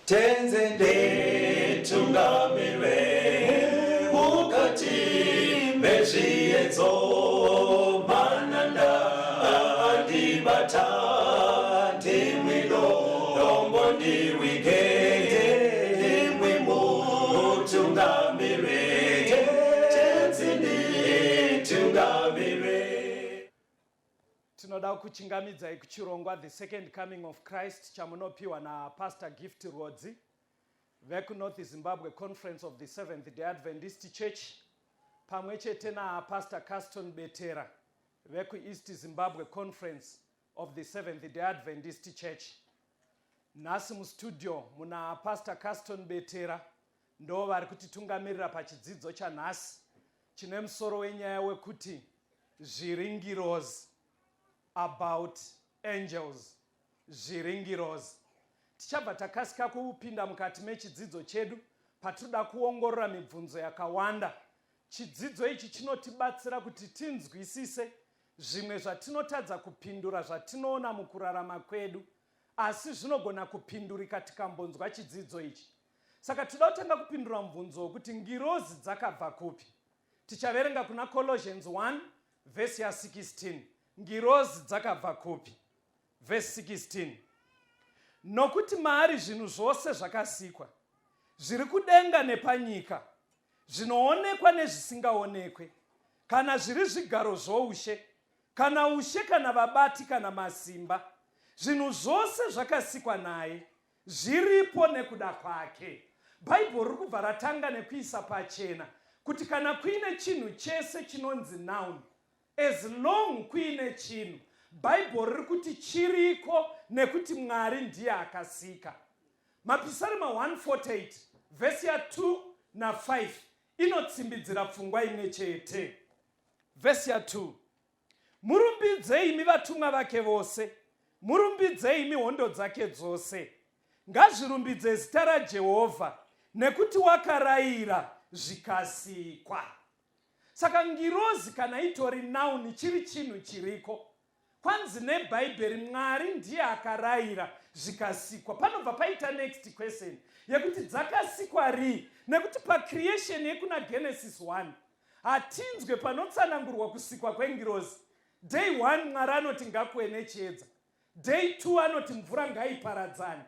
Tenzi nditungamire mukati mezviedzo, mananda andibata, ndimwi dombo ndiwige, ndimwi mutungamire. Tenzi nditungamire. Tinoda kuchingamidzai kuchirongwa The Second Coming of Christ chamunopiwa naPastor Gift Rwodzi vekuNorth Zimbabwe Conference of the Seventh Day Adventist Church pamwe chete naPastor Caston Betera vekuEast Zimbabwe Conference of the Seventh Day Adventist Church. Nhasi mustudio muna Pastor Caston Betera ndo vari kutitungamirira pachidzidzo chanhasi chine musoro wenyaya wekuti Zviri Ngirozi, About Angels, Zviri Ngirozi. Tichabva takasika kupinda mukati mechidzidzo chedu patinoda kuongorora mibvunzo yakawanda. Chidzidzo ichi chinotibatsira kuti tinzwisise zvimwe zvatinotadza kupindura zvatinoona mukurarama kwedu, asi zvinogona kupindurika tikambonzwa chidzidzo ichi. Saka tinoda kutanga kupindura mubvunzo wekuti ngirozi dzakabva kupi. Tichaverenga kuna Colossians 1 vhesi ya 16. Ngirozi dzakabva kupi? Vhesi 16. Nokuti maari zvinhu zvose zvakasikwa, zviri kudenga nepanyika, zvinoonekwa nezvisingaonekwe, kana zviri zvigaro zvoushe, kana ushe, kana vabati, kana masimba, zvinhu zvose zvakasikwa naye, Zviripo nekuda kwake. Bhaibheri riri kubva ratanga nekuisa pachena kuti kana kuine chinhu chese chinonzi noun, as long kuine chinhu, Bhaibheri riri kuti chiriko nekuti Mwari ndiye akasika. Mapisarema 148 vhesi ya 2 na 5 inotsimbidzira pfungwa imwe chete. Vhesi ya 2. Murumbidzei imi vatumwa vake vose, murumbidzei imi hondo dzake dzose. Ngazvirumbidze zita raJehovha, nekuti wakarayira zvikasikwa. Saka ngirozi kana itori noun chiri chinhu chiriko. Kwanzi neBhaibheri Mwari ndiye akarayira zvikasikwa. Panobva paita next question yekuti dzakasikwa rii? Nekuti pacreation yekuna Genesis 1 Hatinzwe panotsanangurwa kusikwa kwengirozi. Day 1 Mwari anoti ngakuve nechiedza. Day 2 anoti mvura ngaiparadzane.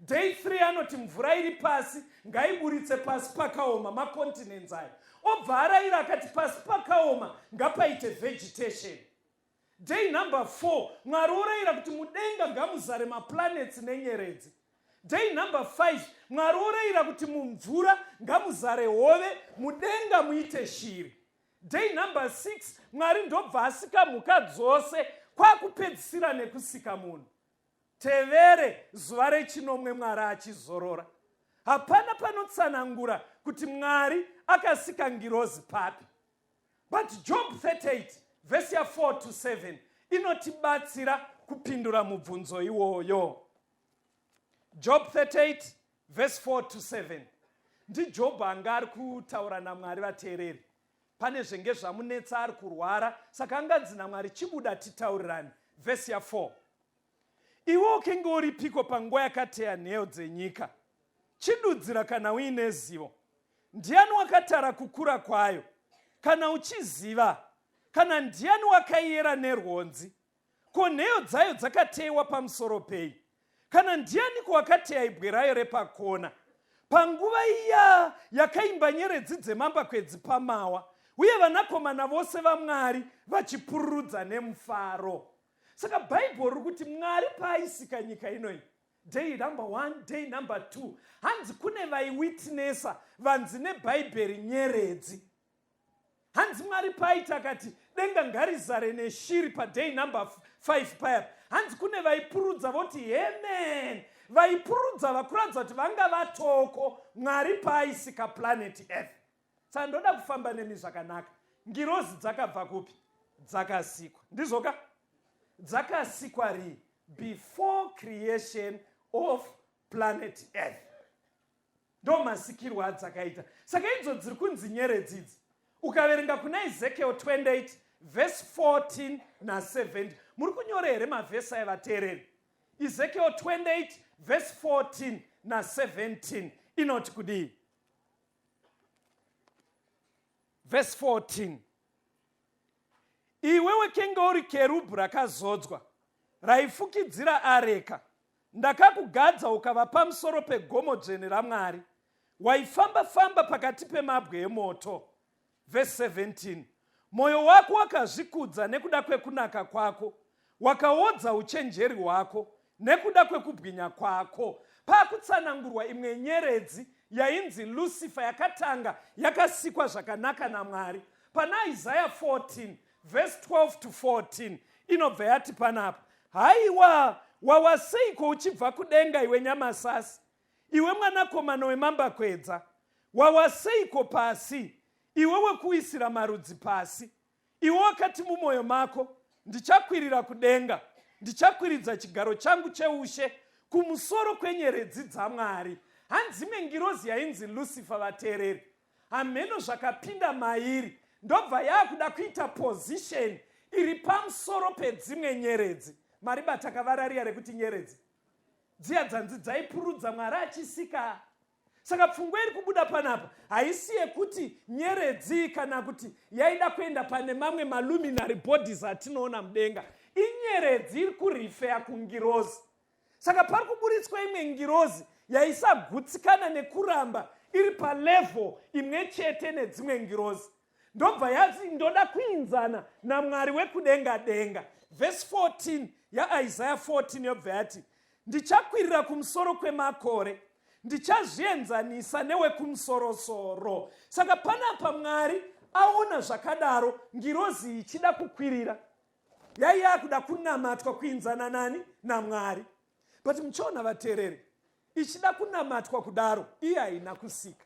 Day 3 anoti mvura iri pasi ngaiburitse pasi pakaoma, macontinents ayo. Obva arayira akati pasi pakaoma ngapaite vegetation. Day number 4 Mwari orayira kuti mudenga ngamuzare maplanets nenyeredzi. Day number 5 Mwari orayira kuti mumvura ngamuzare hove, mudenga muite shiri. Day number 6 Mwari ndobva asika mhuka dzose kwakupedzisira nekusika munhu. Tevere zuva rechinomwe Mwari achizorora. Hapana panotsanangura kuti Mwari akasika ngirozi papi. But Job 38 vhesi ya 4 to 7 inotibatsira kupindura mubvunzo iwoyo. Job 38 vhesi 4 to 7 ndiJobho anga ari kutaura naMwari vateereri. Pane zvenge zvamunetsa ari kurwara saka anganzi naMwari chibuda titaurirane. Vhesi ya 4 Iwe ukenge uripiko panguva yakateya nheyo dzenyika? Chidudzira kana uine zivo. Ndiani wakatara kukura kwayo? Kana uchiziva, kana ndiani wakaiyera nerwonzi? Ko nheyo dzayo dzakateyiwa pamusoro pei? Kana ndianiko wakateya ibwe rayo repakona? Panguva iya yakaimba nyeredzi dzemambakwedzi pamawa, uye vanakomana vose vaMwari vachipururudza nemufaro. Saka Bhaibheri riri kuti Mwari paaisika nyika inoyi, day number one, day number two, hanzi kune vaiwitnessa vanzi neBhaibheri nyeredzi. Hanzi Mwari paaiti akati denga ngarizare neshiri paday number 5 paya, hanzi kune vaipurudza voti hemen. Vaipurudza vakuratidza kuti vanga vatoko Mwari paaisika planet Earth. Saka ndoda kufamba nemi zvakanaka. Ngirozi dzakabva kupi? Dzakasikwa. Ndizvoka? Dzakasikwa rii? Before creation of planet Earth. Ndo masikirwo adzakaita. Saka idzo dziri kunzi nyeredzi idzi. Ukaverenga kuna Ezekiel 28 verse 14 na 70. Muri kunyora here mavhesi aya vateereri? Ezekiel 28 verse 14 na17 inoti kudii? Vhesi 14. Iwe wekenge uri kerubhu rakazodzwa raifukidzira areka, ndakakugadza ukava pamusoro pegomo dzvene raMwari, waifamba-famba pakati pemabwe emoto. Vhesi 17. Mwoyo wako wakazvikudza nekuda kwekunaka kwako, wakaodza uchenjeri hwako nekuda kwekubwinya kwako. Pakutsanangurwa imwe nyeredzi yainzi Lucifer yakatanga yakasikwa zvakanaka naMwari. Pana Isaiah 14 vhesi 12 to 14 inobva yati panapa, haiwa wawa seiko uchibva kudenga iwe nyamasasi, iwe mwanakomana wemambakwedza, wawa seiko pasi iwe wekuwisira marudzi pasi. Iwe wakati mumwoyo mako, ndichakwirira kudenga, ndichakwiridza chigaro changu cheushe kumusoro kwenyeredzi dzaMwari. Hanzi imwe ngirozi yainzi Lucifer, vateereri, hamheno zvakapinda mairi, ndobva yaakuda kuita position iri pamusoro pedzimwe nyeredzi. Maribata kavarariya rekuti nyeredzi dziya dzanzi dzaipurudza Mwari achisika. Saka pfungwa iri kubuda panapa haisi yekuti nyeredzi kana kuti yaida kuenda pane mamwe maluminary bodies atinoona mudenga. Inyeredzi iri kurifeya kungirozi. Saka pari kuburitswa imwe ngirozi yaisagutsikana nekuramba iri palevel imwe chete nedzimwe ngirozi. Ndobva yati ndoda kuinzana naMwari wekudenga denga. Vhesi 14 yaIsaya 14 yobva yati, ndichakwirira kumusoro kwemakore, ndichazvienzanisa newekumusorosoro. Saka panapa Mwari aona zvakadaro, ngirozi ichida kukwirira, yaiya yakuda kunamatwa kuinzana nani? NaMwari. But muchiona vateereri, ichida kunamatwa kudaro, iye haina kusika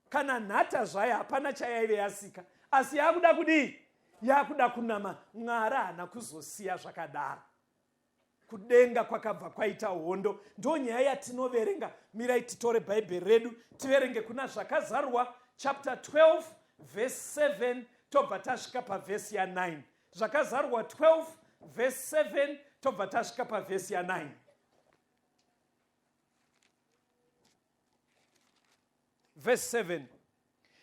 kana nhata zvayo, hapana chayaive yasika, asi yakuda kudii? Yakuda kunama. Mwari haana kuzosiya zvakadaro. Kudenga kwakabva kwaita hondo. Ndo nyaya yatinoverenga. Mirai titore Bhaibheri redu tiverenge kuna Zvakazarurwa chapter 12 verse 7 tobva tasvika pavhesi ya9. Zvakazarurwa 12 verse 7 tobva tasvika pavhesi ya9. Verse 7.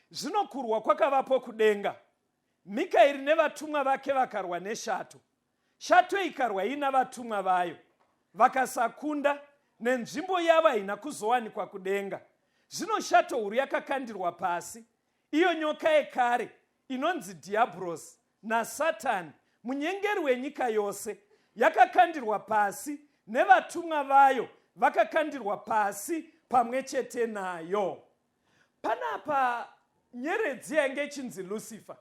Zvino kurwa kwakavapo kudenga, Mikaeri nevatumwa vake vakarwa neshato. Shato ikarwa ina vatumwa vayo, vakasakunda, nenzvimbo yavo haina kuzowanikwa kudenga. Zvino shato huru yakakandirwa pasi, iyo nyoka yekare inonzi Dhiabhorosi naSatani, munyengeri wenyika yose, yakakandirwa pasi, nevatumwa vayo vakakandirwa pasi pamwe chete nayo. Panapa nyeredzi yainge ichinzi Lucifer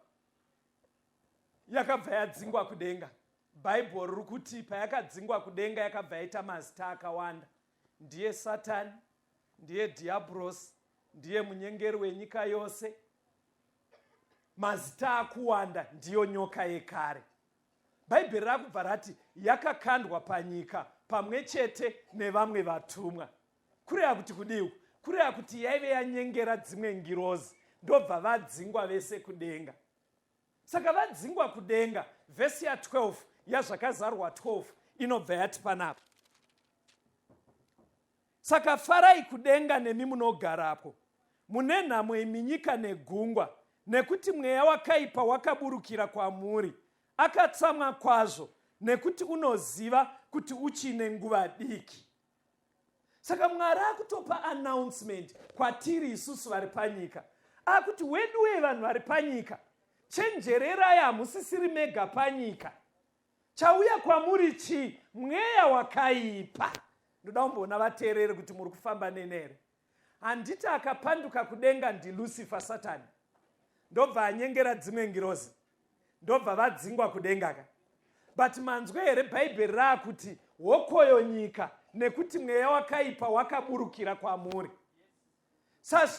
yakabva yadzingwa kudenga. Bhaibheri riri kuti payakadzingwa kudenga yakabva yaita mazita akawanda. Ndiye Satani, ndiye Dhiabhorosi, ndiye munyengeri wenyika yose. Mazita akuwanda, ndiyo nyoka yekare. Bhaibheri rakubva rati yakakandwa panyika pamwe chete nevamwe vatumwa. Kureva kuti kudii? Kureva kuti yaive yanyengera dzimwe ngirozi, ndobva vadzingwa vese kudenga. Saka vadzingwa kudenga, vhesi ya12 yaZvakazarwa 12 inobva yati panapa, saka farai kudenga nemi munogarapo, mune nhamo imi nyika negungwa, nekuti mweya wakaipa wakaburukira kwamuri, akatsamwa kwazvo, nekuti unoziva kuti uchine nguva diki. Saka Mwari akutopa announcement kwatiri isusu vari panyika, akuti weduwe vanhu vari panyika, chenjererai, hamusisiri mega panyika. Chauya kwamuri chii? Mweya wakaipa. Ndoda kumboona vateereri kuti muri kufamba nenere. Handiti akapanduka kudenga ndiLucifer, Satani, ndobva anyengera dzimwe ngirozi, ndobva vadzingwa kudenga ka. But manzwe here Bhaibheri raakuti hokoyo nyika, nekuti mweya wakaipa wakaburukira kwamuri.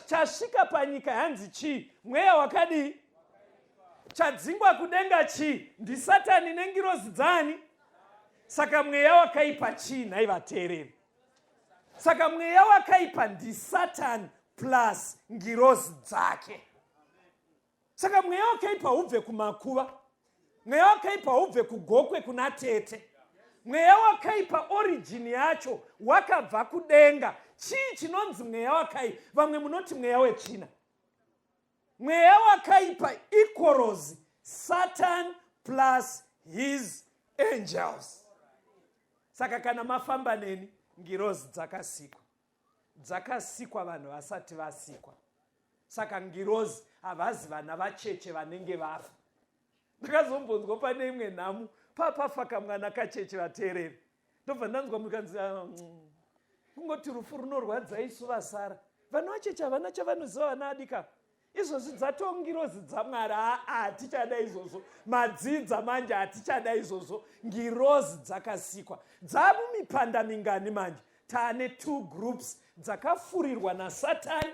Chasvika panyika hanzi chii? Mweya wakadii? Chadzingwa kudenga chii? NdiSatani nengirozi dzani? Saka mweya wakaipa chii nhai vateereri? Saka mweya wakaipa ndiSatani plus ngirozi dzake. Saka mweya wakaipa ubve kumakuva, mweya wakaipa ubve kuGokwe kuna tete, Mweya wakaipa origin yacho wakabva kudenga. Chii chinonzi mweya wakaipa? Vamwe munoti mweya wetsvina. Mweya wakaipa equals Satan plus his angels. Saka kana mafamba neni, ngirozi dzakasikwa. Dzakasikwa vanhu vasati vasikwa. Saka ngirozi havazi vana vacheche vanenge vafa. Ndakazombonzwa pane imwe nhamu papafa kamwana kacheche vateereri. Ndobva ndanzwa mukanzi ah, kungoti rufu runorwadza isu vasara. Vana vacheche havana chavanoziva vana adika. Izvozvi dzatongirozi dzaMwari aa hatichada izvozvo. Madzidza manje hatichada izvozvo. Ngirozi dzakasikwa. Dzamumipanda mingani manje? Taane two groups dzakafurirwa naSatani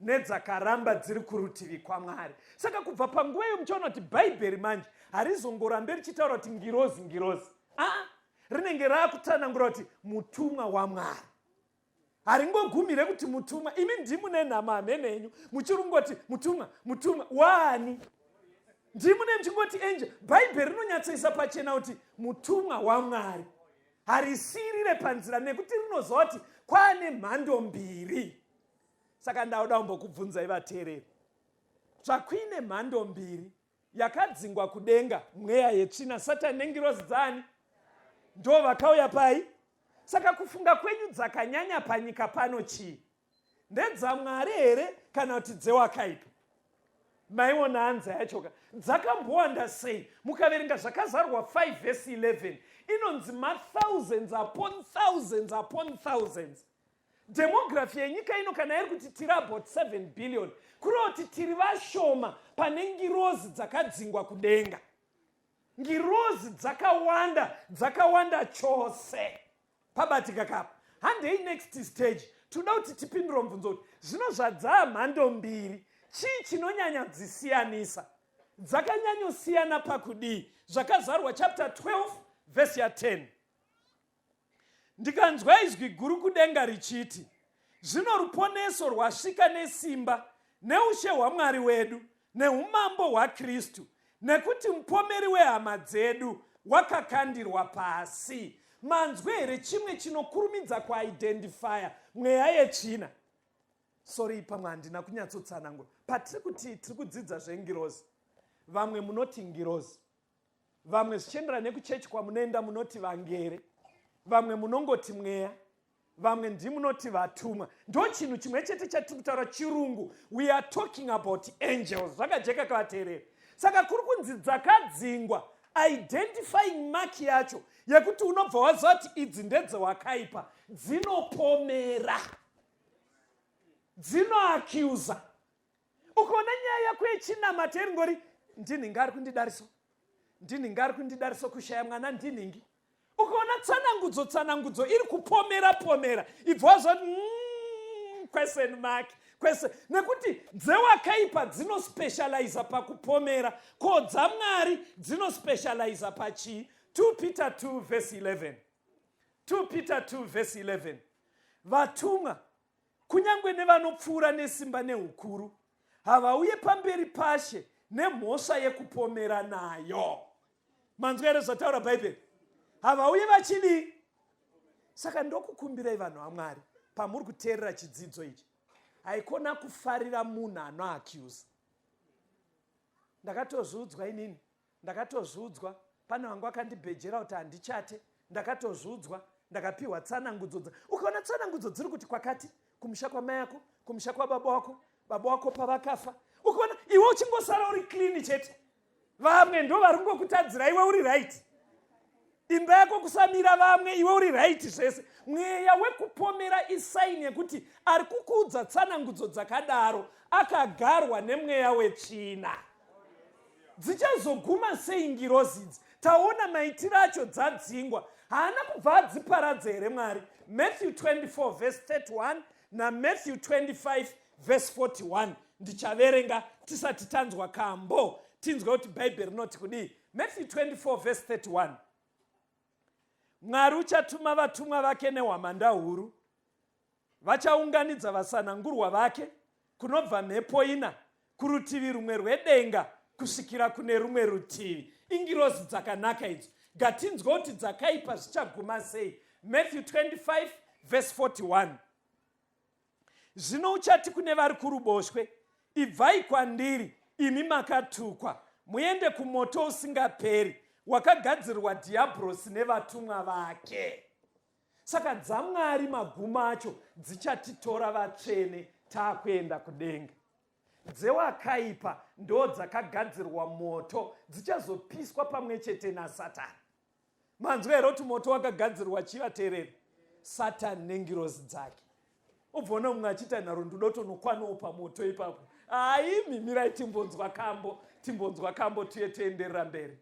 nedzakaramba dziri kurutivi kwaMwari. Saka kubva panguva iyo muchaona kuti Bhaibheri manje harizongorambe richitaura kuti ngirozi ngirozi. Aa rinenge raakutsanangura kuti mutumwa waMwari. Haringogumire kuti mutumwa. Imi ndimune nhama hamene henyu muchiri kungoti mutumwa mutumwa waani? Ndimune muchingoti angel. Bhaibheri rinonyatsoisa pachena kuti mutumwa waMwari. Harisirire panzira nekuti rinoziva kuti kwaane mhando mbiri. Saka ndauda kumbokubvunzai vateereri, zvakuine mhando mbiri yakadzingwa kudenga, mweya yetsvina, Satani nengirozi dzaani ndo vakauya pai. Saka kufunga kwenyu dzakanyanya panyika pano chii? NdedzaMwari here kana kuti dzewakaipa? Maiona hanza yachoka dzakambowanda sei? Mukaverenga zvakazarwa 5 vhesi 11 inonzi mathousands upon thousands upon thousands. Demography yenyika ino kana iri kuti tiri about 7 billion, kureva kuti tiri vashoma pane ngirozi dzakadzingwa kudenga. Ngirozi dzakawanda, dzakawanda chose. Pabatika kapa. Handei next stage. Tinoda kuti tipindure mubvunzo kuti zvino zvadzaa mhando mbiri, chii chinonyanya dzisiyanisa? Dzakanyanyosiyana pakudii? Zvakazarwa chapter 12 verse ya 10. Ndikanzwa izwi guru kudenga richiti, Zvino ruponeso rwasvika nesimba neushe hwaMwari wedu neumambo hwaKristu, nekuti mupomeri wehama dzedu wakakandirwa pasi. Manzwa here chimwe chinokurumidza kuidentifya mweya yetsvina? Sorry, pamwe handina kunyatsotsanangura. Patiri kuti tiri kudzidza zvengirozi, vamwe munoti ngirozi, vamwe zvichienderana nekuchechi kwamunoenda munoti vangere, vamwe munongoti mweya, vamwe ndimunoti vatumwa. Ndo chinhu chimwe chete chatiri kutaura chirungu. We are talking about angels. Zvakajeka kavateereri. Saka kuri kunzi dzakadzingwa, identifying mark yacho yekuti unobva waziva kuti idzi ndedzewakaipa, dzinopomera, dzinoaccusa. Ukaona nyaya yako yechinamato iri ngori ndinhingi ari kundidariso, ndinhingi ari kundidariso, kushaya mwana ndinhingi. Ukaona tsanangudzo tsanangudzo iri kupomera pomera, ibva wazva question mark question, nekuti dzewakaipa dzinospecializa pakupomera, ko dzaMwari dzinospecializa pachii? 2 Peter 2 verse 11. 2 Peter 2 verse 11. Vatumwa kunyange nevanopfuura nesimba neukuru havauye pamberi paShe nemhosva yekupomera nayo. Manzwa here zvataura Bhaibheri? Havauye vachidii? Saka ndokukumbirai vanhu vaMwari, pamuri kuteerera chidzidzo ichi, haikona kufarira munhu anoaccuse. Ndakatozviudzwa inini, ndakatozviudzwa, pane vangu vakandibhejera kuti handichate, ndakatozviudzwa, ndakapiwa tsanangudzo. Ukaona tsanangudzo dziri kuti kwakati, kumusha kwamai ako, kumusha kwababa wako, baba wako pavakafa, ukaona iwe uchingosara uri clean chete, vamwe ndo vari kungokutadzira, iwe uri right. Imba yako kusamira vamwe, iwe uri right zvese. Mweya wekupomera isaini yekuti ari kukuudza tsanangudzo dzakadaro akagarwa nemweya wetsvina. Dzichazoguma sei ngirozi idzi? Taona maitiro acho dzadzingwa. Haana kubva adziparadza here Mwari? Matthew 24 verse 31 naMatthew 25 verse 41. Ndichaverenga tisati tanzwa kambo, tinzwe kuti Bhaibheri rinoti kudii. Matthew 24 verse 31. Mwari uchatuma vatumwa vake nehwamanda huru, vachaunganidza vasanangurwa vake kunobva mhepo ina, kurutivi rumwe rwedenga kusvikira kune rumwe rutivi. Ingirozi dzakanaka idzo. Gatinzwa kuti dzakaipa zvichaguma sei. Matthew 25 verse 41. Zvino uchati kune vari kuruboshwe, Ibvai kwandiri, imi makatukwa, muende kumoto usingaperi, wakagadzirirwa Dhiyabhorosi nevatumwa vake. Saka dzaMwari magumo acho dzichatitora vatsvene taakuenda kudenga. Dzewakaipa ndo dzakagadzirwa moto dzichazopiswa pamwe chete naSatani. Manzwa here kuti moto wakagadzirwa chii vateereri? Satani nengirozi dzake. Ubva ona mumwe achiita nharo ndodotonokwanawo pamoto ipapo. Haimi mirai timbonzwa kambo, timbonzwa kambo tuye toenderera mberi.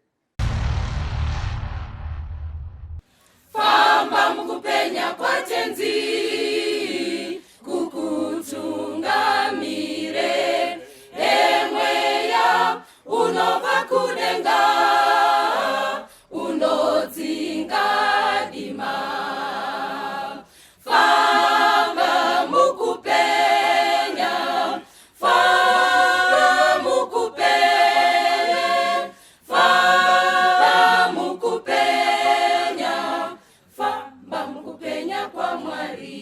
Famba mukupenya kwaTenzi kukutungamire emweya unobva kudenga unodzinga dima famba mukupenya famba mukupenya famba mukupenya famba mukupenya kwaMwari.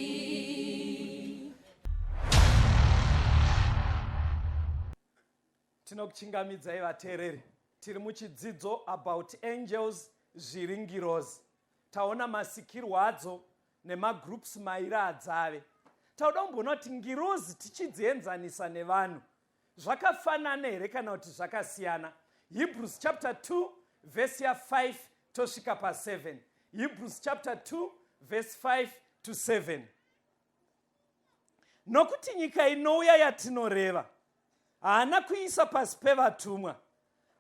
Tinokuchingamidzai vateereri. Tiri muchidzidzo about angels zviri ngirozi. Taona masikirwo adzo nemagroups mairi adzave. Tauda kumboona kuti ngirozi tichidzienzanisa nevanhu zvakafanana here kana kuti zvakasiyana. Hebrews chapter 2 verse ya 5 tosvika pa 7. Hebrews chapter 2 verse 5 to 7. Nokuti nyika inouya yatinoreva haana kuiisa pasi pevatumwa,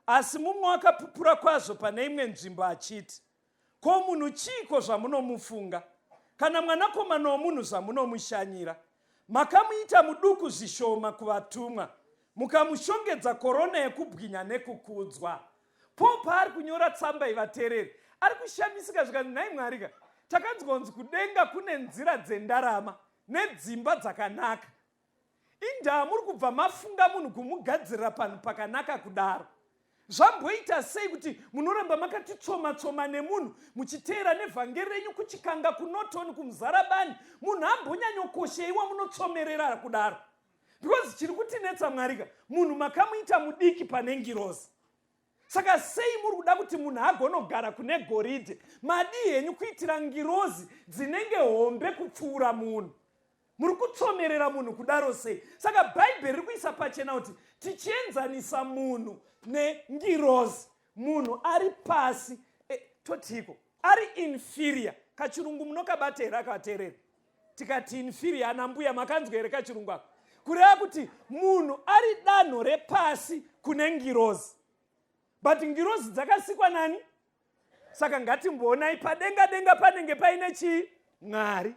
asi mumwe wakapupura kwazvo pane imwe nzvimbo achiti, Ko munhu chiiko zvamunomufunga, kana mwanakomana womunhu zvamunomushanyira? Makamuita muduku zvishoma kuvatumwa, mukamushongedza korona yekubwinya nekukudzwa. Paul paari kunyora tsamba ivateereri, ari kushamisika zvikanzi, Nhai Mwarika, takanzwa kunzi kudenga kune nzira dzendarama nedzimba dzakanaka. Indaa muri kubva mafunga munhu kumugadzirira panhu pakanaka kudaro? Zvamboita sei kuti munoramba makatitsvoma tsvoma nemunhu muchiteera nevhangeri renyu kuchikanga kuNorton kuMuzarabani munhu ambonyanyokoshei wamunotsomerera kudaro? Because chiri kutinetsa Mwarika, munhu makamuita mudiki pane ngirozi. Saka sei muri kuda kuti munhu agonogara kune goridhe? Madii henyu kuitira ngirozi dzinenge hombe kupfuura munhu? Muri kutsomerera munhu kudaro sei? Saka Bhaibheri riri kuisa pachena kuti tichienzanisa munhu nengirozi, munhu ari pasi e, totiiko ari inferior. Kachirungu munokabata here akateerera? Tikati inferior, ana mbuya makanzwa here kachirungu ako? Kureva kuti munhu ari danho repasi kune ngirozi, but ngirozi dzakasikwa nani? Saka ngatimboonai padenga denga panenge paine chii? Mwari.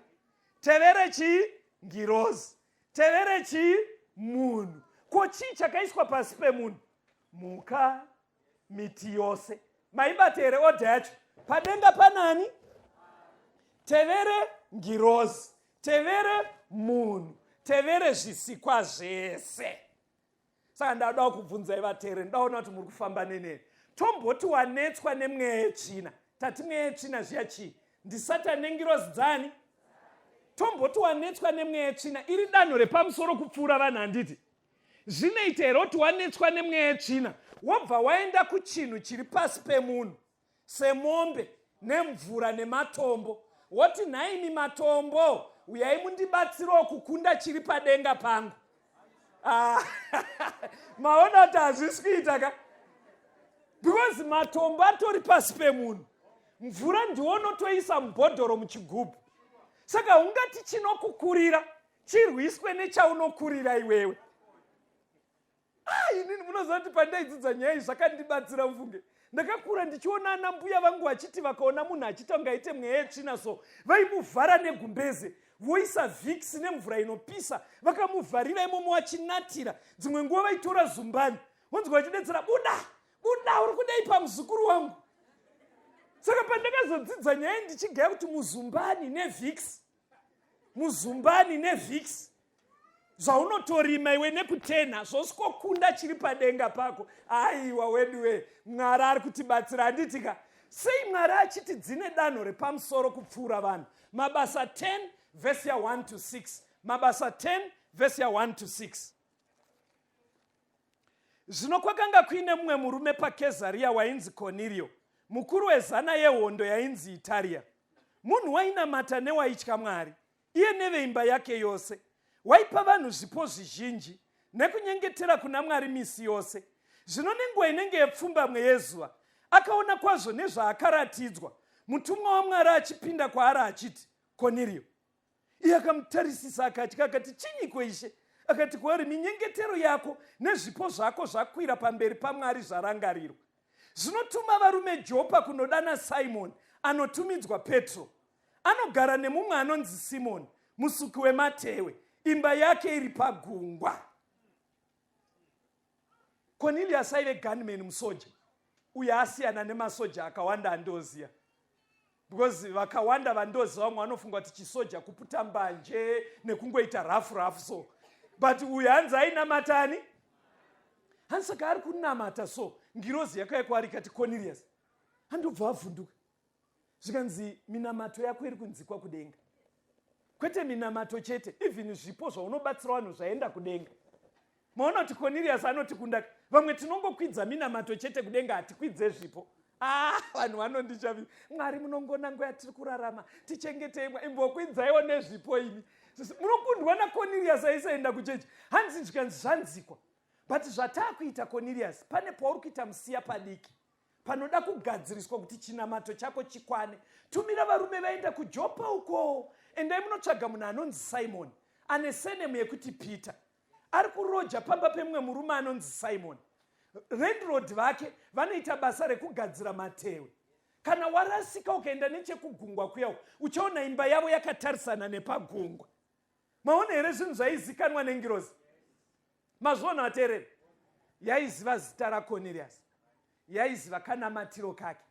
Tevere chii? Ngirozi. Tevere chii? Munhu. Ko chii chakaiswa pasi pemunhu? Mhuka, miti yose. Maibata here odha yacho? Padenga panani? Tevere ngirozi. Tevere munhu. Tevere zvisikwa zvese. Saka ndada kubvunzai vateereri, ndaona kuti muri kufamba neneni. Tomboti wanetswa nemweya yetsvina. Tati mweya yetsvina zviya chii? NdiSatani nengirozi dzani? Tomboti wanetswa nemweya yetsvina iri danho repamusoro kupfuura vanhu handiti? Zvinoita here kuti wanetswa nemweya yetsvina wobva waenda kuchinhu chiri pasi pemunhu semombe nemvura nematombo woti nhaimi matombo uyai mundibatsirewo kukunda chiri padenga pangu? Ah, maona kuti hazvisi kuita ka, because matombo atori pasi pemunhu, mvura ndiwo unotoisa mubhodhoro muchigubhu. Saka ungati chinokukurira chirwiswe nechaunokurira iwewe? Ah, inini munoziva kuti pandaidzidza nyaya iyi zvakandibatsira mufunge. Ndakakura ndichiona ana mbuya vangu vachiti vakaona munhu achiita kunge aite mweya yetsvina so vaimuvhara negumbeze voisa Vicks nemvura inopisa vakamuvharira imomo vachinatira. Dzimwe nguva vaitora zumbani vonzwa vachidetsera buda buda uri kudei pamuzukuru wangu. Saka pandakazodzidza nyaya ndichigaya kuti muzumbani neVicks, muzumbani neVicks zvaunotorima iwe nekutena zvosvikokunda chiri padenga pako. Aiwa weduwe, Mwari ari kutibatsira handitika? Sei Mwari achiti dzine danho repamusoro kupfuura vanhu? Mabasa 10 vhesi ya 1 to 6. Mabasa 10 vhesi ya 1 to 6. Zvino kwakanga kuine mumwe murume paKezaria wainzi Kornerio, mukuru wezana yehondo yainzi Itaria. Munhu wainamata newaitya Mwari, iye neveimba yake yose. Waipa vanhu zvipo zvizhinji nekunyengetera kuna Mwari misi yose. Zvino nenguva inenge yepfumbamwe yezuva, akaona kwazvo nezvaakaratidzwa, mutumwa waMwari achipinda kwaari achiti, Kornerio. Iye akamutarisisa akatya, akati, Chinyiko, Ishe? Akati kwaari, Minyengetero yako nezvipo zvako zvakwira pamberi paMwari zvarangarirwa. Zvino tuma varume Jopa kunodana Simoni, anotumidzwa Petro. Anogara nemumwe anonzi Simoni, musuki wematewe, imba yake iri pagungwa. Cornelius aive gunman musoja uyo asiyana nemasoja akawanda andoziya because vakawanda vandoziva vamwe vanofunga kuti chisoja kuputa mbanje nekungoita rafu rafu so but uyu hanzi ainamatani hanzi saka ari kunamata so ngirozi yakauya kwaari ikati Cornelius handobva avhunduka zvikanzi minamato yako iri kunzikwa kudenga kwete minamato chete even zvipo zvaunobatsira vanhu zvaenda kudenga maona kuti Cornelius anoti kundaka vamwe tinongokwidza minamato chete kudenga hatikwidze zvipo ah vanhu vanondishamisa Mwari munongona nguva yatiri kurarama tichengetei mwa imbokwidzaiwo nezvipo imi munokundwa naCornelius aisaenda kuchechi hanzi zvikanzi zvanzikwa but zvataakuita Cornelius pane pauri kuita musiya padiki panoda kugadziriswa kuti chinamato chako chikwane tumira varume vaenda kuJopa uko endai munotsvaga munhu anonzi Simon ane surname yekuti Peter ari kuroja pamba pemumwe murume anonzi Simon landlord vake vanoita basa rekugadzira matewe kana warasika ukaenda nechekugungwa kuya uchaona imba yavo yakatarisana nepagungwa maona here zvinhu zvaizikanwa nengirozi mazviona vateereri yaiziva zita raCornelius yaiziva kanamatiro kake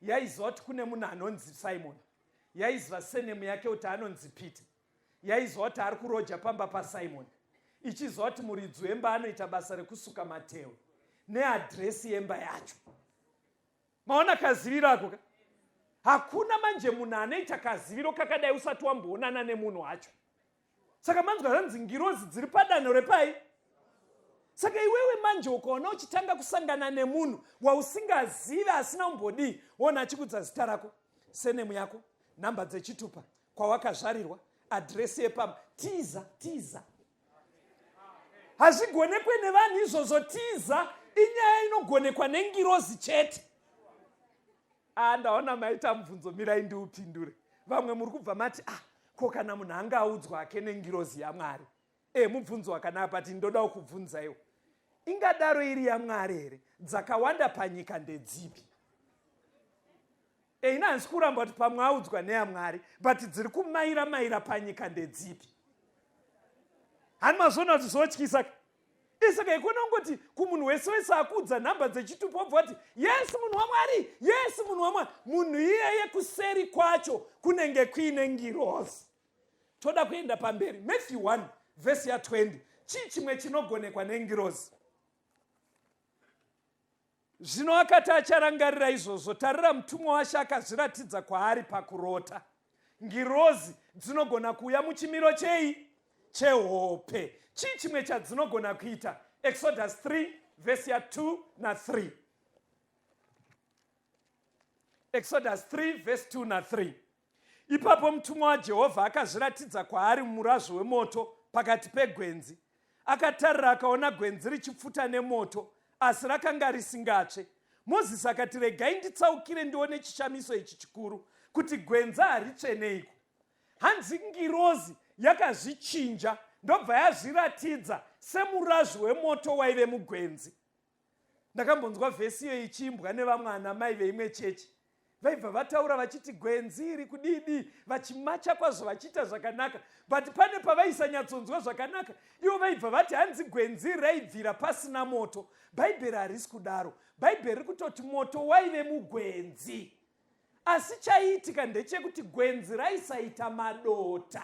yaiziva kuti kune munhu anonzi Simon yaiziva surname yake kuti anonzi Peter yaiziva kuti ari kuroja pamba paSimon ichiziva kuti muridzi wemba anoita basa rekusuka matewe neadhiresi yemba yacho maona kaziviro ako ka hakuna manje munhu anoita kaziviro kakadai usati wamboonana nemunhu wacho saka manzwa zvanzi ngirozi dziri padanho repai saka iwewe manje ukaona uchitanga kusangana nemunhu wausingazivi asina umbodii wona achikudza zita rako surname yako nhamba dzechitupa kwawakazvarirwa adhiresi yepamba tiza tiza hazvigonekwe nevanhu izvozvo tiza inyaya inogonekwa nengirozi chete a ndaona maita mubvunzo mirai ndiupindure vamwe muri kubva mati ah ko kana munhu anga audzwa ake nengirozi yaMwari e mubvunzo wakanaka but ndodawo kubvunzaiwo ingadaro iri yaMwari here dzakawanda panyika ndedzipi e ina handisi kuramba kuti pamwe audzwa neyaMwari but dziri kumaira maira panyika ndedzipi hani mazviona kuti zvotyisa isaka ikona kungoti kumunhu wese wese akuudza nhamba dzechitupa obva wati yes munhu waMwari yes munhu waMwari munhu iyeye kuseri kwacho kunenge kuine ngirozi toda kuenda pamberi Matthew 1 vhesi ya20 chii chimwe chinogonekwa nengirozi zvino akati acharangarira izvozvo tarira mutumwa washe akazviratidza kwaari pakurota ngirozi dzinogona kuuya muchimiro chei chehope chii chimwe chadzinogona kuita Exodus 3 vhesi ya2 na3 Exodus 3 vhesi 2 na3 ipapo mutumwa waJehovha akazviratidza kwaari mumurazvo wemoto pakati pegwenzi akatarira akaona gwenzi richipfuta nemoto asi rakanga risingatsve Mozisi akati regai nditsaukire ndione chishamiso ichi chikuru kuti gwenzi haritsveneiko hanzi ngirozi yakazvichinja ndobva yazviratidza semurazvo wemoto waive mugwenzi ndakambonzwa vhesi iyo ichiimbwa nevamwe ana mai veimwe chechi vaibva vataura vachiti gwenzi iri kudidi vachimacha kwazvo vachiita zvakanaka but pane pavaisanyatsonzwa zvakanaka ivo vaibva vati hanzi gwenzi raibvira pasina moto bhaibheri harisi kudaro bhaibheri riri kutoti moto waive mugwenzi asi chaiitika ndechekuti gwenzi raisaita madota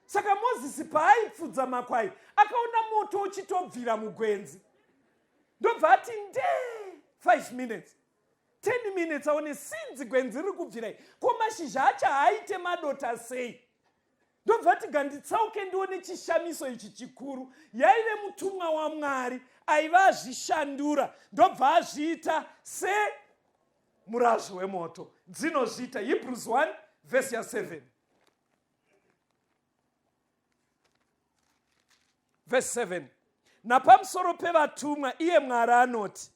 saka Mozisi paaipfudza makwai akaona moto uchitobvira mugwenzi ndobva ati ndee 5 minutes 10 minutes aone sinzi gwenzi riri kubvirai ko mashizha acho haaite madota sei ndobva ti ganditsauke ndione chishamiso ichi chikuru yaive mutumwa wamwari aiva azvishandura ndobva azviita semurazvo wemoto dzinozviita Hebrews 1 vhesi ya 7 Vhesi 7 Napamusoro pevatumwa iye Mwari anoti,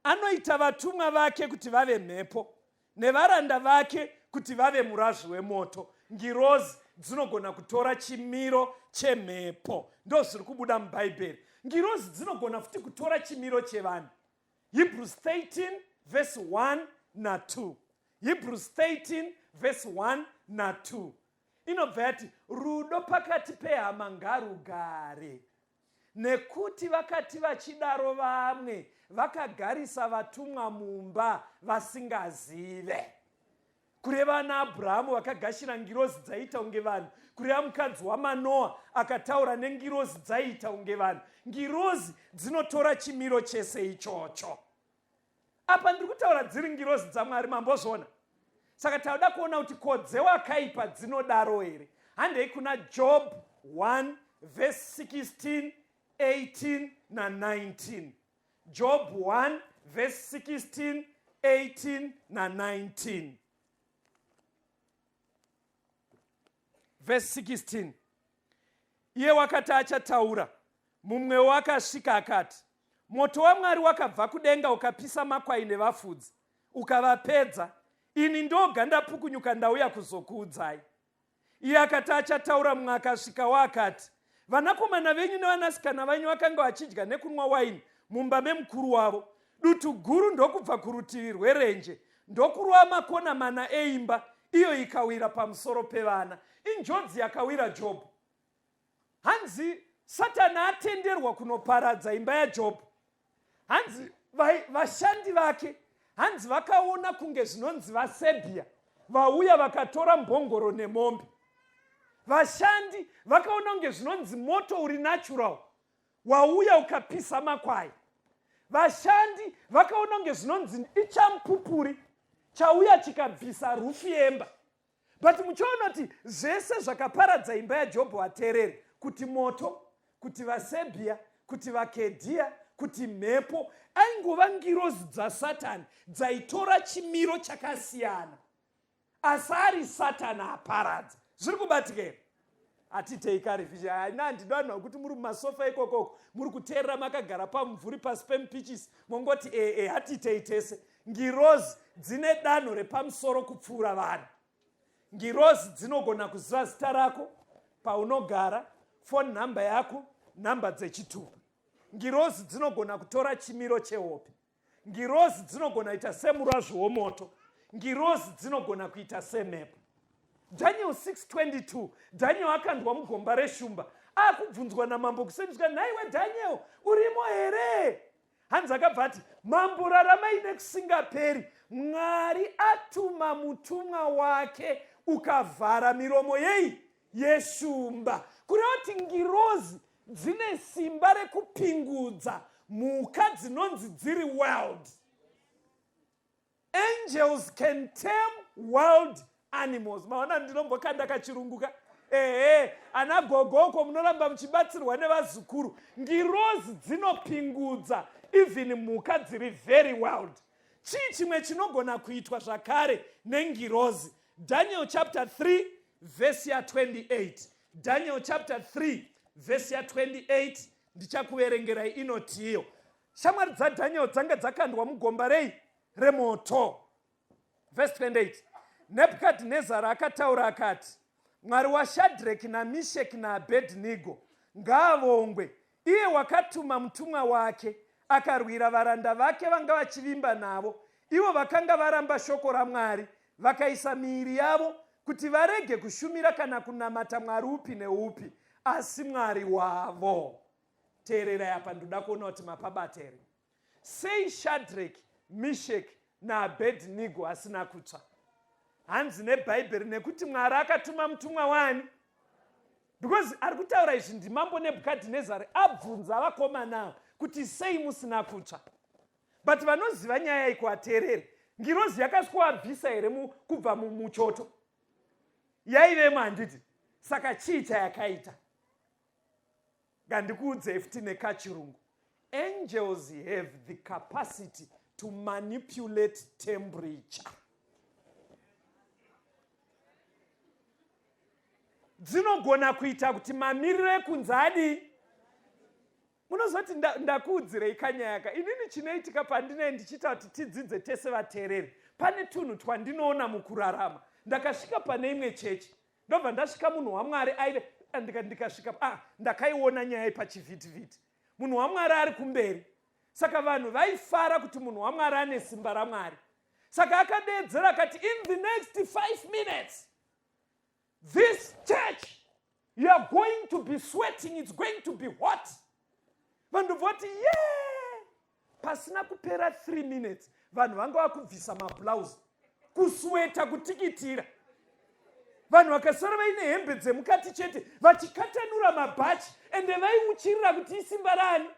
Anoita vatumwa vake kuti vave mhepo, nevaranda vake kuti vave murazvi wemoto. Ngirozi dzinogona kutora chimiro chemhepo, ndozviri kubuda muBhaibheri. Ngirozi dzinogona futi kutora chimiro chevanhu. Hebrews 13 vhesi 1 na2. Hebrews 13 vhesi 1 na2 inobva yati rudo pakati pehama ngarugare nekuti vakati vachidaro vamwe vakagarisa vatumwa mumba vasingazive kureva ana abrahamu vakagashira ngirozi dzaiita kunge vanhu kureva mukadzi wamanoa akataura nengirozi dzaiita kunge vanhu ngirozi dzinotora chimiro chese ichocho apa ndiri kutaura dziri ngirozi dzamwari mambozviona saka tauda kuona kuti ko dzewakaipa dzinodaro here handei kuna job 1 vhesi 16 18 na19 job 1 vhesi 16 18 na19 vhesi 16 Iye wakati achataura, mumwewo akasvika akati, Moto waMwari wakabva kudenga ukapisa makwai nevafudzi, ukavapedza. Ini ndoga ndapukunyuka ndauya kuzokuudzai. Iye akati achataura, mumwe akasvikawo akati, Vanakomana venyu nevanasikana venyu vakanga vachidya nekunwa waini mumba memukuru wavo. Dutu guru ndokubva kurutivi rwerenje ndokurova makona mana eimba iyo ikawira pamusoro pevana. Injodzi yakawira Jobho. Hanzi Satani atenderwa kunoparadza imba yaJobho. Hanzi vashandi vake hanzi vakaona kunge zvinonzi vaSebhia vauya vakatora mbongoro nemombe. Vashandi vakaona kunge zvinonzi moto uri natural wauya ukapisa makwai. Vashandi vakaona kunge zvinonzi ichamupupuri chauya chikabvisa rufu yemba. But muchiona kuti zvese zvakaparadza imba yaJobho ateerere kuti moto, kuti vaSebhia, kuti vaKedhia, kuti mhepo, aingova ngirozi dzaSatani dzaitora chimiro chakasiyana. Asi ari Satani aparadza. Zviri kubatika here? Hatitei karifishi. Haina handidi vanhu vakuti muri mumasofa ikokoko muri kuteerera makagara pamumvuri pasi pemupichisi mongoti ee e, hatitei tese. Ngirozi dzine danho repamusoro kupfuura vanhu. Ngirozi dzinogona kuziva zita rako, paunogara, foni nhamba yako, nhamba dzechitupa. Ngirozi dzinogona kutora chimiro chehope. Ngirozi dzinogona kuita semurazvo womoto. Ngirozi dzinogona kuita semhepo. Daniel 6:22 Daniel akandwa mugomba reshumba akubvunzwa namambo kuseniswa nhaiwe Daniel urimo here? Hanzi akabva ati mambo raramai nekusingaperi Mwari atuma mutumwa wake ukavhara miromo yei yeshumba kureva kuti ngirozi dzine simba rekupingudza mhuka dzinonzi dziri wild. Angels can tame wild animals. Maona ndinombokanda kachirungu ka ehe ana gogo uko munoramba muchibatsirwa nevazukuru. Ngirozi dzinopingudza even mhuka dziri very wild. Chii chimwe chinogona kuitwa zvakare nengirozi? Daniel chapter 3 vhesi ya 28. Daniel chapter 3 vhesi ya 28 ndichakuverengerai inotiyo. Shamwari dzaDaniel dzanga dzakandwa mugomba rei? Remoto. Vhesi 28. Nebhukadhinezari akataura akati, Mwari waShadreki naMisheki naAbhedhinego ngaavongwe, iye wakatuma mutumwa wake akarwira varanda vake vanga vachivimba navo, ivo vakanga varamba shoko raMwari, vakaisa miiri yavo kuti varege kushumira kana kunamata mwari upi neupi asi Mwari wavo. Teererai apa, ndoda kuona kuti mapabata here. Sei Shadrach, Mishek naAbednego asina kutsva? Hanzi neBhaibheri nekuti Mwari akatuma mutumwa wani? Because ari kutaura izvi ndimambo Nebhukadhinezari abvunza vakomana ava kuti sei musina kutsva. But vanoziva nyaya iko ateerere. Ngirozi yakaswabvisa here kubva muchoto? Yaivemo handiti? Saka chii chayakaita? Ngandikuudzei futi nekachirungu. Angels have the capacity to manipulate temperature. Dzinogona kuita kuti mamiriro ekunze adii? Munozoti ndakuudzirei kanyaya ka inini chinoitika pandinee ndichiita kuti tidzidze tese vateereri. Pane tunhu twandinoona mukurarama. Ndakasvika pane imwe chechi ndobva ndasvika munhu wamwari aive ndikasvika ah, ndakaiona nyaya pachivhitivhiti munhu wamwari ari kumberi saka vanhu vaifara kuti munhu wamwari ane simba ramwari saka akadeedzera akati in the next five minutes this church you are going to be sweating it's going to be hot vanhu voti ye pasina kupera 3 minutes vanhu vanga vakubvisa mablouse kusweta kutikitira vanhu vakasara vaine hembe dzemukati chete vachikatanura mabhachi ende vaiuchirira kuti isimba rani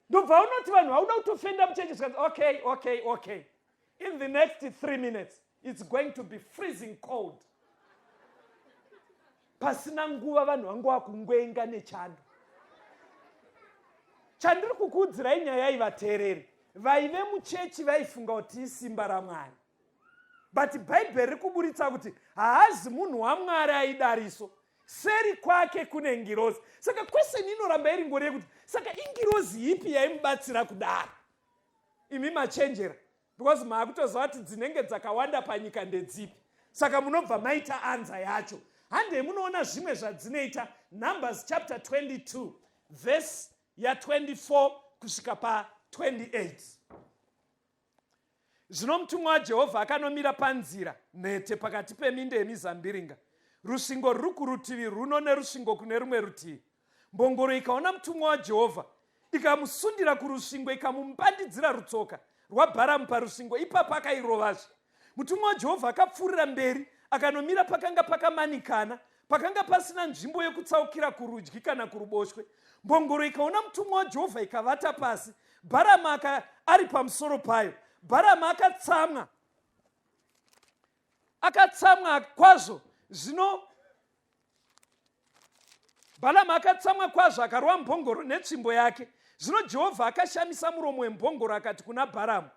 ndobva unoti vanhu vauda kutofenda mucheche zvikanzi okay okay okay in the next three minutes it's going to be freezing cold pasina nguva vanhu vangu vakungwenga nechando chandiri kukuudzirai nyaya ivateereri vaive muchechi vaifunga kuti isimba ramwari but bhaibheri riri kuburitsa kuti haazi munhu wamwari aidariso seri kwake kune ngirozi saka kweseni inoramba iri ngori yekuti saka ingirozi ipi yaimubatsira kudaro imi machenjera because maakutoziva kuti dzinenge dzakawanda panyika ndedzipi saka munobva maita anza yacho handei munoona zvimwe zvadzinoita numbers chapter 22 verse ya24 kusvika pa28 Zvino mutumwa waJehovha akanomira panzira mhete pakati peminda yemizambiringa, rusvingo ruri kurutivi runo nerusvingo kune rumwe rutivi. Mbongoro ikaona mutumwa waJehovha, ikamusundira kurusvingo, ikamumbandidzira rutsoka rwaBharamu parusvingo, ipapo akairovazve. Mutumwa waJehovha akapfuurira mberi akanomira pakanga pakamanikana, pakanga pasina nzvimbo yokutsaukira kurudyi kana kuruboshwe. Mbongoro ikaona mutumwa waJehovha ikavata pasi, Bharamu aka ari pamusoro payo. Bharamu akatsamwa, akatsamwa kwazvo. Zvino Bhalamu akatsamwa kwazvo akarova mbongoro netsvimbo yake. Zvino Jehovha akashamisa muromo wembongoro akati kuna Bharamu,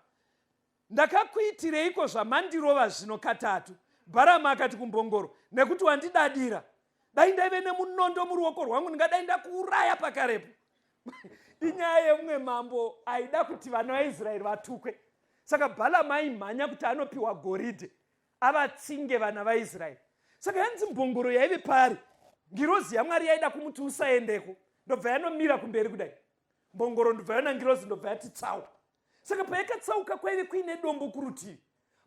Ndakakuitireiko zvamandirova zvino katatu? Bharamu akati kumbongoro, Nekuti wandidadira. Dai ndaive nemunondo muruoko rwangu ndingadai ndakuuraya pakarepo. Inyaya yemumwe mambo aida kuti vana vaIsraeri vatukwe. Saka Bhalamu aimhanya kuti anopiwa goridhe avatsinge vana vaIsraeri. Saka yanzi mbongoro yaive paari, ngirozi yaMwari yaida kumuti usaendeko, ndobva yanomira kumberi kudai. Mbongoro ndobva yaona ngirozi ndobva yati tsau. Saka payakatsauka kwaive kuine dombo kurutivi.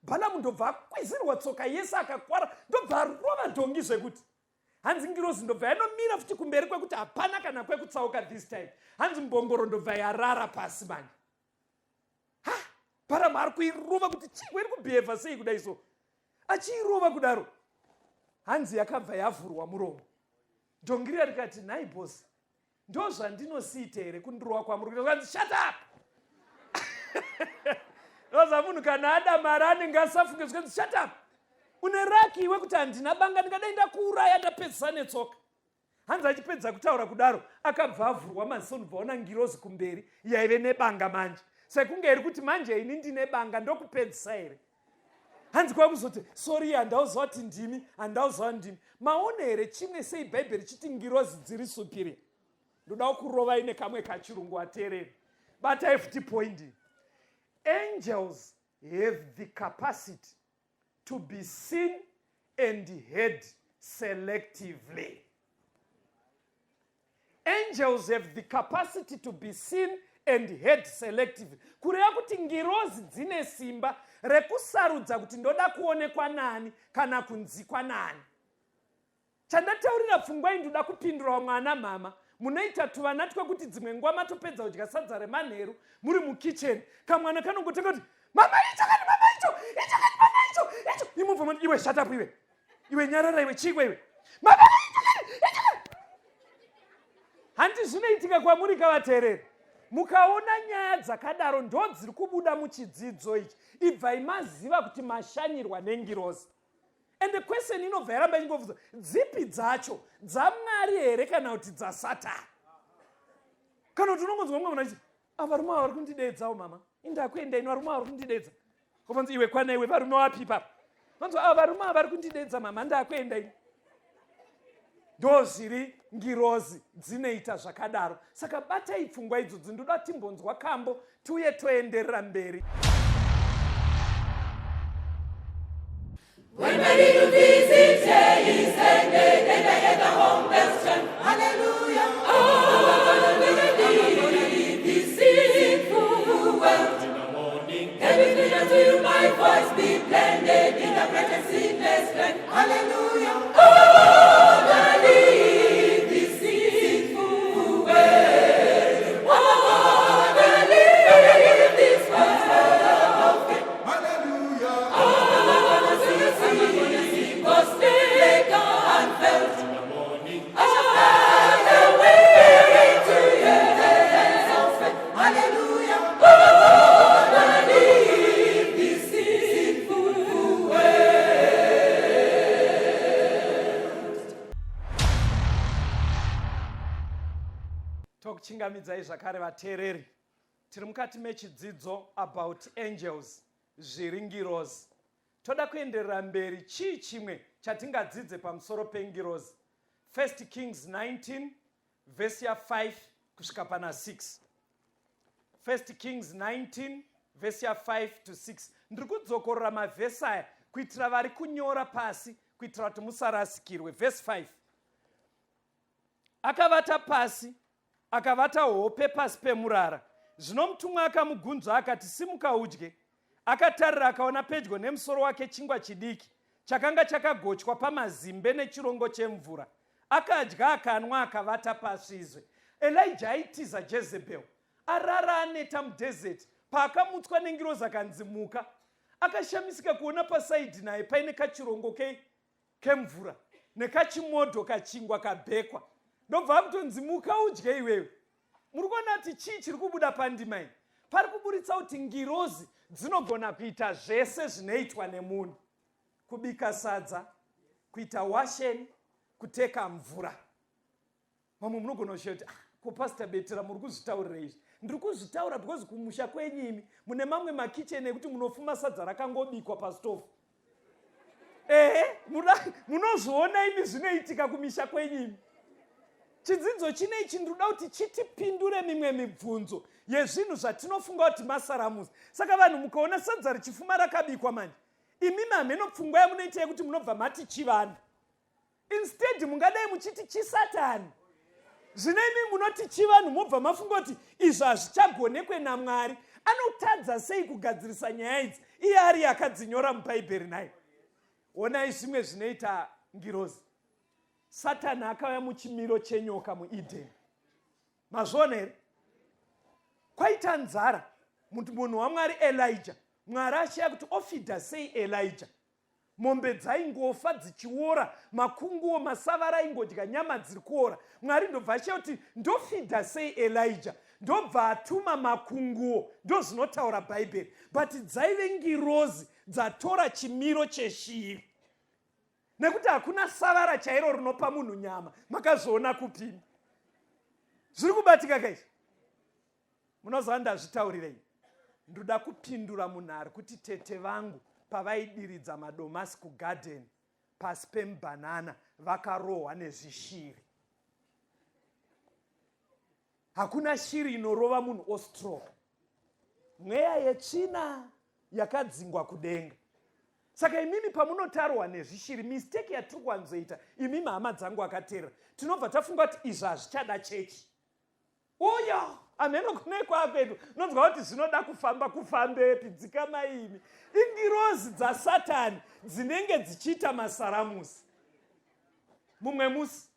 Bhalamu ndobva akwizirwa tsoka yese akakwara ndobva arova dhongi zvekuti hanzi ngirozi ndobva yanomira futi kumberi kwekuti hapana kana kwekutsauka this time hanzi mbongoro ndobva yarara pasi manje ha bhalamu ari kuirova kuti chii iri kubhehevha sei kudai so achiirova kudaro hanzi yakabva yavhurwa muromo dhongi riya rikati nhai bosi ndozvandinosiita here kundirova kwamuri kuita kwanzi shut up oza munhu kana ada mari anenge asafunge zvikanzi shut up une raki iwe kuti handina banga ndingadai ndakuuraya ndapedzisa netsoka hanzi achipedza kutaura kudaro akabva avhurwa maziso ndobva ona ngirozi kumberi yaive nebanga manje sekunge iri kuti manje ini ndine banga ndokupedzisa here hanzi kwakuzoti sori handauziva kuti ndimi handauziva ndimi maona here chimwe sei bhaibheri chiti ngirozi dziri superior ndoda kurovai nekamwe kachirungu ateereri batai futi point angels have the capacity to be seen and heard selectively Angels have the capacity to be seen and heard selectively. Kureva kuti ngirozi dzine simba rekusarudza kuti ndoda kuonekwa nani kana kunzikwa nani. Chandataurira pfungwa iyi ndoda kupindura mwana mama munoita tuvana twekuti dzimwe nguva matopedza kudya sadza remanheru muri mukicheni kamwana kanongotanga kuti mama icho kani mama icho icho kani mama icho icho imubva mati iwe shut up iwe iwe nyarara iwe chiiko iwe hanti zvinoitika kwamuri kavateereri Mukaona nyaya dzakadaro ndo dziri kubuda muchidzidzo ichi, ibvai maziva kuti mashanyirwa nengirozi. And the question inobva yaramba ichingobvunza, dzipi dzacho, dzaMwari here kana kuti dzaSatani? Kana kuti unongonzwa mumwe munhu achiti, ah, varume ava vari kundideedzawo mama, indakuenda ini, varume ava vari kundideedza. Kobvanzi iwe kwana iwe, varume wapi ipapa? Vanzi ah, varume ava vari kundideedza mama, ndakuenda ini. Ndozviri ngirozi dzinoita zvakadaro. Saka batai pfungwa idzodzo, ndoda timbonzwa kambo tiuye toenderera mberi. When my little visit is ended and I hear the home bells chime, hallelujah. Oh, I'm gonna leave this sinful world. In the morning, Let me clear to you my voice be blended in the bright and sinless land. Hallelujah. Oh, gonna leave this sinful world. Oh, gonna leave this world. Hallelujah. in the morning, Tokuchingamidzai zvakare vateereri. Tiri mukati mechidzidzo about angels, zviri ngirozi. Toda kuenderera mberi, chii chimwe chatingadzidze pamusoro pengirozi? 1 Kings 19 vhesi ya 5 kusvika pana 6. 1 Kings 19 vhesi ya 5 to 6. Ndiri kudzokorora mavhesi aya kuitira vari kunyora pasi, kuitira kuti musarasikirwe. Vhesi 5. Akavata pasi, akavata hope pasi pemurara. Zvino mutumwa akamugunzva akati, Simuka udye. Akatarira akaona pedyo nemusoro wake chingwa chidiki chakanga chakagochwa pamazimbe nechirongo chemvura. Akadya akanwa akavata pasizve. Elijah aitiza Jezebel. Arara aneta mudesert, paakamutswa nengirozi akanzi muka. Akashamisika kuona pasaidhi naye paine kachirongo kei kemvura nekachimodho kachingwa kabhekwa ndobva akutonzi muka udye iwewe. Muri kuona kuti chii chiri kubuda pandima iyi? Pari kuburitsa kuti ngirozi dzinogona kuita zvese zvinoitwa nemunhu, kubika sadza, kuita washeni, kuteka mvura. Vamwe munogona kushaya kuti ah, ko Pastor Betera muri kuzvitaurira izvi? Ndiri kuzvitaura because kumusha kwenyu imi mune mamwe makicheni ekuti munofuma sadza rakangobikwa pastofu. Ehe, munozviona imi zvinoitika kumisha kwenyu imi. Chidzidzo chine ichi ndinoda kuti chitipindure mimwe mibvunzo yezvinhu zvatinofunga kuti masaramusi. Saka vanhu mukaona sadza richifuma rakabikwa manje, imi mamheno pfungwa yamunoita yekuti munobva mati chivanhu. Instead mungadai muchiti chisatani. Zvino imi munoti chivanhu mobva mafunga kuti izvi hazvichagonekwe naMwari. Anotadza sei kugadzirisa nyaya idzi iye ari akadzinyora muBhaibheri nhai? Honai zvimwe zvinoita ngirozi. Satani akauya muchimiro chenyoka muEden. Mazviona here? Kwaita nzara. Munhu waMwari Elijah. Mwari ashaya kuti ofidha sei Elijah. Mombe dzaingofa dzichiora, makunguo, masavara aingodya nyama dziri kuora. Mwari ndobva ashaya kuti ndofidha sei Elijah. Ndobva atuma makunguo, ndozvinotaura Bhaibheri. But dzaive ngirozi dzatora chimiro cheshiri. Nekuti hakuna savara chairo rinopa munhu nyama. Makazviona kupi? Zviri kubatika kaizvi? Munoziva ndazvitaurirei? Ndoda kupindura munhu ari kuti tete vangu pavaidiridza madomasi kugarden pasi pemubhanana vakarohwa nezvishiri. Hakuna shiri inorova munhu ostroke. Mweya yetsvina yakadzingwa kudenga. Saka imimi pamunotarwa nezvishiri, mistake yatiri kuwanzoita imimi hama dzangu akaterera, tinobva tafunga kuti izvi hazvichada chechi. Uyo amheno kune kwakwedu unonzwa kuti zvinoda kufamba kufambepi dzikamai imi. Ingirozi dzasatani dzinenge dzichiita masaramusi. Mumwe musi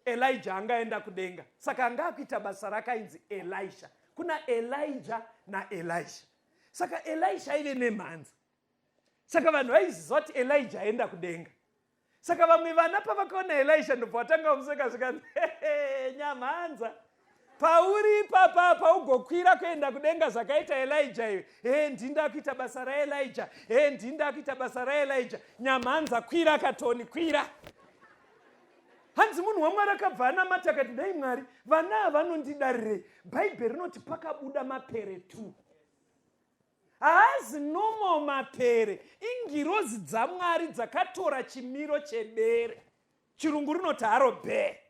Elijah anga aenda kudenga, saka anga akuita basa rake ainzi Elisha. Kuna Elijah naElisha. Saka Elisha aive nemhanza. Saka vanhu vaiziva kuti Elijah aenda kudenga. Saka vamwe vana pavakaona Elisha ndobva vatanga kumuseka zvikanzi nyamhanza. Pauri ipapa paugokwira kuenda kudenga zvakaita Elijah iwe. He ndinda kuita basa raElijah. He ndinda kuita basa raElijah. Nyamhanza kwira katoni kwira. Hanzi munhu waMwari akabva anamata akati dai Mwari vana ava vanondidarirei. Bhaibheri rinoti pakabuda mapere 2. Haazi normal mapere, ingirozi dzaMwari dzakatora chimiro chebere. Chirungu rinoti haro bear.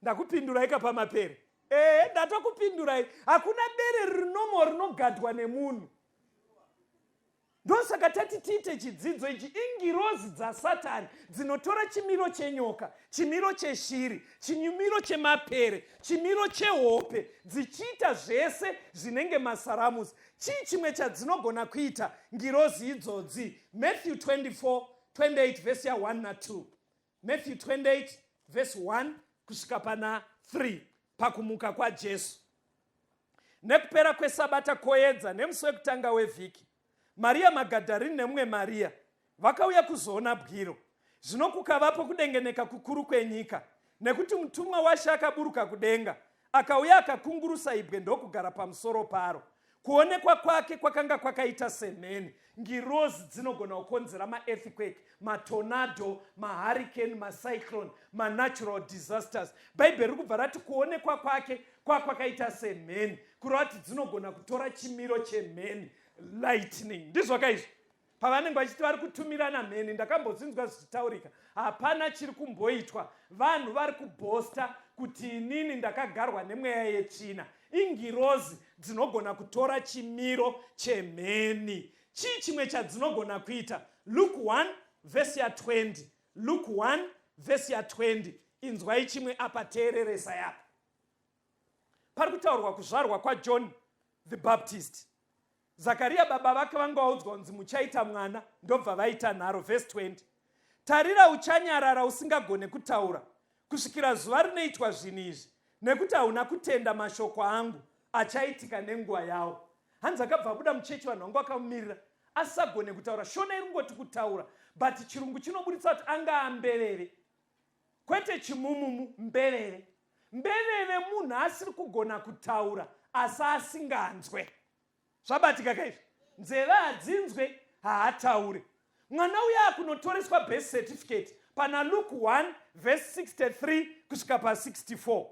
Ndakupindurai ka pamapere? Ehe, ndatokupindurai. Hakuna bere riri normal rinogadwa nemunhu. Ndosaka tati tiite chidzidzo ichi. Ingirozi dzaSatani dzinotora chimiro chenyoka, chimiro cheshiri, chimiro chemapere, chimiro chehope, dzichiita zvese zvinenge masaramusi. Chii chimwe chadzinogona kuita ngirozi idzodzi? Matthew 24, 28 vhesi ya 1 na 2. Matthew 28 vhesi 1 kusvika pana 3 pakumuka kwaJesu. Nekupera kwesabata kwoedza nemusi wekutanga wevhiki, Mariya Magadharini nemumwe Mariya vakauya kuzoona bwiro. Zvino kukavapo kudengeneka kukuru kwenyika, nekuti mutumwa waShe akaburuka kudenga, akauya akakungurusa ibwe ndokugara pamusoro paro. Kuonekwa kwake kwakanga kwakaita semheni. Ngirozi dzinogona kukonzera maearthquake, matornado, mahurricane, macyclone, manatural disasters. Bhaibheri riri kubva rati kuonekwa kwake kwakwakaita semheni, kureva kuti dzinogona kutora chimiro chemheni, lightning. Ndizvoka izvi? Pavanenge vachiti vari kutumirana mheni, ndakambozvinzwa zvichitaurika, hapana chiri kumboitwa. Vanhu vari kubhosta kuti inini ndakagarwa nemweya yetsvina. Ingirozi dzinogona kutora chimiro chemheni. Chii chimwe chadzinogona kuita? Luke 1 vhesi ya 20. Luke 1 vhesi ya 20. Inzwai chimwe apa, teereresai apa. Pari kutaurwa kuzvarwa kwaJohn the Baptist. Zakaria baba vake vanga vaudzwa kunzi muchaita mwana ndobva vaita nharo. Vhesi 20. Tarira uchanyarara usingagone kutaura kusvikira zuva rinoitwa zvinhu izvi nekuti hauna kutenda mashoko angu achaitika nenguva yawo. Hanzi akabva abuda muchechi vanhu vanga vakamumirira asisagone kutaura. Shona iri kungoti kutaura but chirungu chinoburitsa kuti anga ambeveve kwete chimumumu mbeveve. Mbeveve munhu asiri kugona kutaura asi asinganzwe. Zvabatika ka izvi? Nzeve hadzinzwe, haataure. Mwana uya akunotoreswa birth certificate pana Luke 1 verse 63 kusvika pa 64.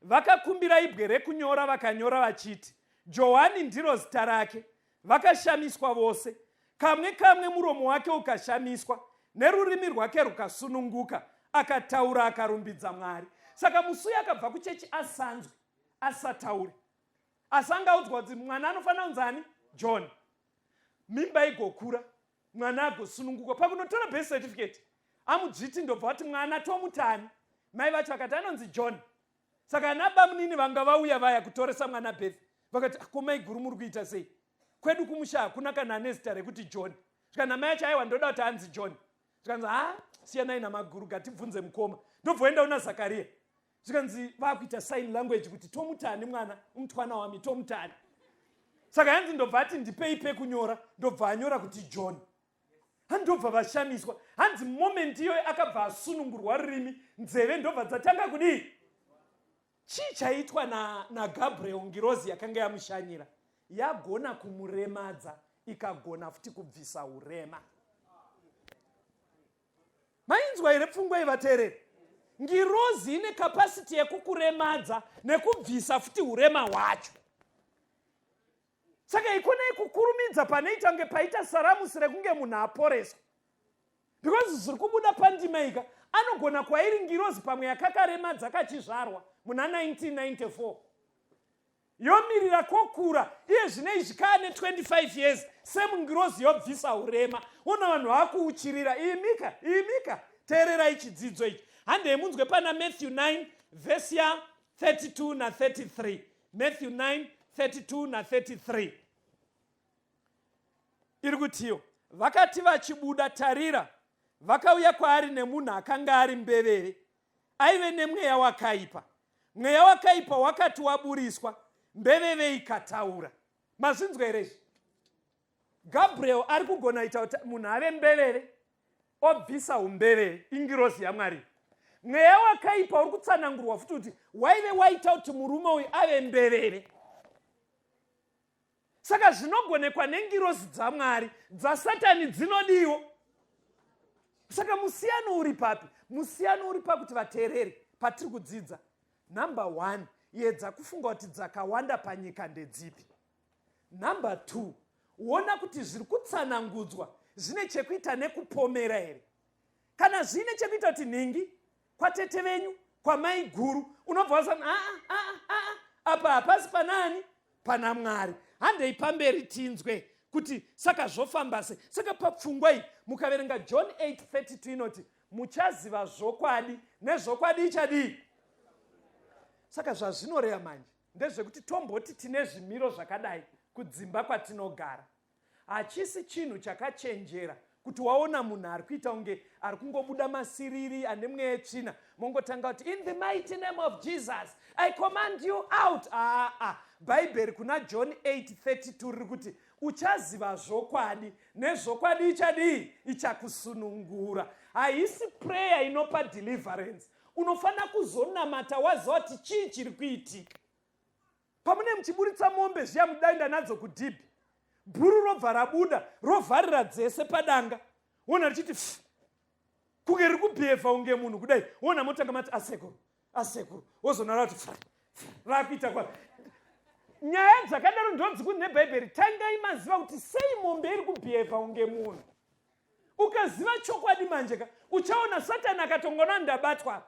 Vakakumbira ibwe rekunyora vakanyora vachiti, Johani ndiro zita rake. Vakashamiswa vose. Kamwe kamwe muromo wake ukashamiswa, nerurimi rwake rukasununguka, akataura akarumbidza Mwari. Saka musi uya akabva kuchechi asanzwe, asataure. Asi anga audzwa kuti mwana anofanira kunzi ani? John. Mimba igokura, mwana agosununguka. Pakunotora birth certificate, amudzviti ndobva vati mwana tomutani. Mai vacho akati anonzi John. Saka ana bamunini vanga vauya vaya kutoresa mwana birth vakati ah, ko maiguru muri kuita sei? Kwedu kumusha hakuna kana ane zita rekuti John. Zvikanzi namai acho aiwa ndoda kuti anzi John. Zvikanzi ha siyanai namaguru gatibvunze mukoma. Ndobva waenda una Zakaria. Zvikanzi vakuita sign language kuti tomutani mwana umutwana wami tomutani. Saka hanzi ndobva ati ndipei pekunyora ndobva anyora kuti John. Handobva vashamiswa. Hanzi moment iyoyo akabva asunungurwa rurimi nzeve ndobva dzatanga kudii? Chii chaiitwa naGabriel na ngirozi yakanga yamushanyira? Yagona kumuremadza ikagona futi kubvisa urema. Mainzwa here pfungwa yevateereri? Ngirozi ine kapasiti yekukuremadza nekubvisa futi urema hwacho. Saka ikonei kukurumidza panoita kunge paita saramusi rekunge munhu aporeswa. Because zviri kubuda pandima ika anogona kwairi ngirozi pamwe yakakaremadza kachizvarwa muna 1994. Yomirira kokura iye zvino izvi kaane 25 years same ngirozi yobvisa urema. Una vanhu vakuuchirira imika imika teererai chidzidzo ichi. Handei munzwe pana Matthew 9 verse ya 32 na 33. Matthew 9 32 na 33 iri kutiyo vakati vachibuda tarira vakauya kwaari nemunhu akanga ari mbeveve aive nemweya wakaipa mweya wakaipa wakati waburiswa mbeveve ikataura mazvinzwa here izvi Gabriel ari kugona ita kuti munhu ave mbeveve obvisa umbeveve ingirozi yaMwari. Mweya wakaipa uri kutsanangurwa futi kuti waive waita kuti murume uyu ave mbeveve. Saka zvinogonekwa nengirozi dzaMwari, dzaSatani dzinodiwo. Saka musiyano uri papi? Musiyano uri pakuti vateereri, patiri kudzidza, number one, yedza kufunga kuti dzakawanda panyika ndedzipi. Number two, wona kuti zviri kutsanangudzwa zvine chekuita nekupomera here. Kana zviine chekuita kuti nhingi kwatete venyu, kwamaiguru, unobva wasana aa aa aa, apa hapasi panaani, pana Mwari. Handei pamberi tinzwe kuti saka zvofamba sei. Saka papfungwa iyi mukaverenga John 8:32 inoti muchaziva zvokwadi nezvokwadi ichadii. Saka zvazvinoreva manje ndezvekuti tomboti tine zvimiro zvakadai kudzimba kwatinogara. Hachisi chinhu chakachenjera kuti waona munhu ari kuita kunge ari kungobuda masiriri ane mweya yetsvina mongotanga kuti in the mighty name of Jesus I command you out. Aa, Bhaibheri kuna John 8:32 riri kuti uchaziva zvokwadi nezvokwadi ichadii? Ichakusunungura. Haisi prayer inopa deliverance. Unofanira kuzonamata waziva kuti chii chiri kuitika. Pamune muchiburitsa mombe zviya mudaenda nadzo kudhibhi, bhuru robva rabuda rovharira dzese padanga, wona richiti f kunge riri kubhevha kunge munhu kudai, wona motanga mati asekuru asekuru, wozona rati f rakuita kwa nyaya dzakadaro ndodzikuni neBhaibheri. Tangai maziva kuti sei mombe iri kubhevha kunge munhu. Ukaziva chokwadi manje ka, uchaona Satani akatongona ndabatwa.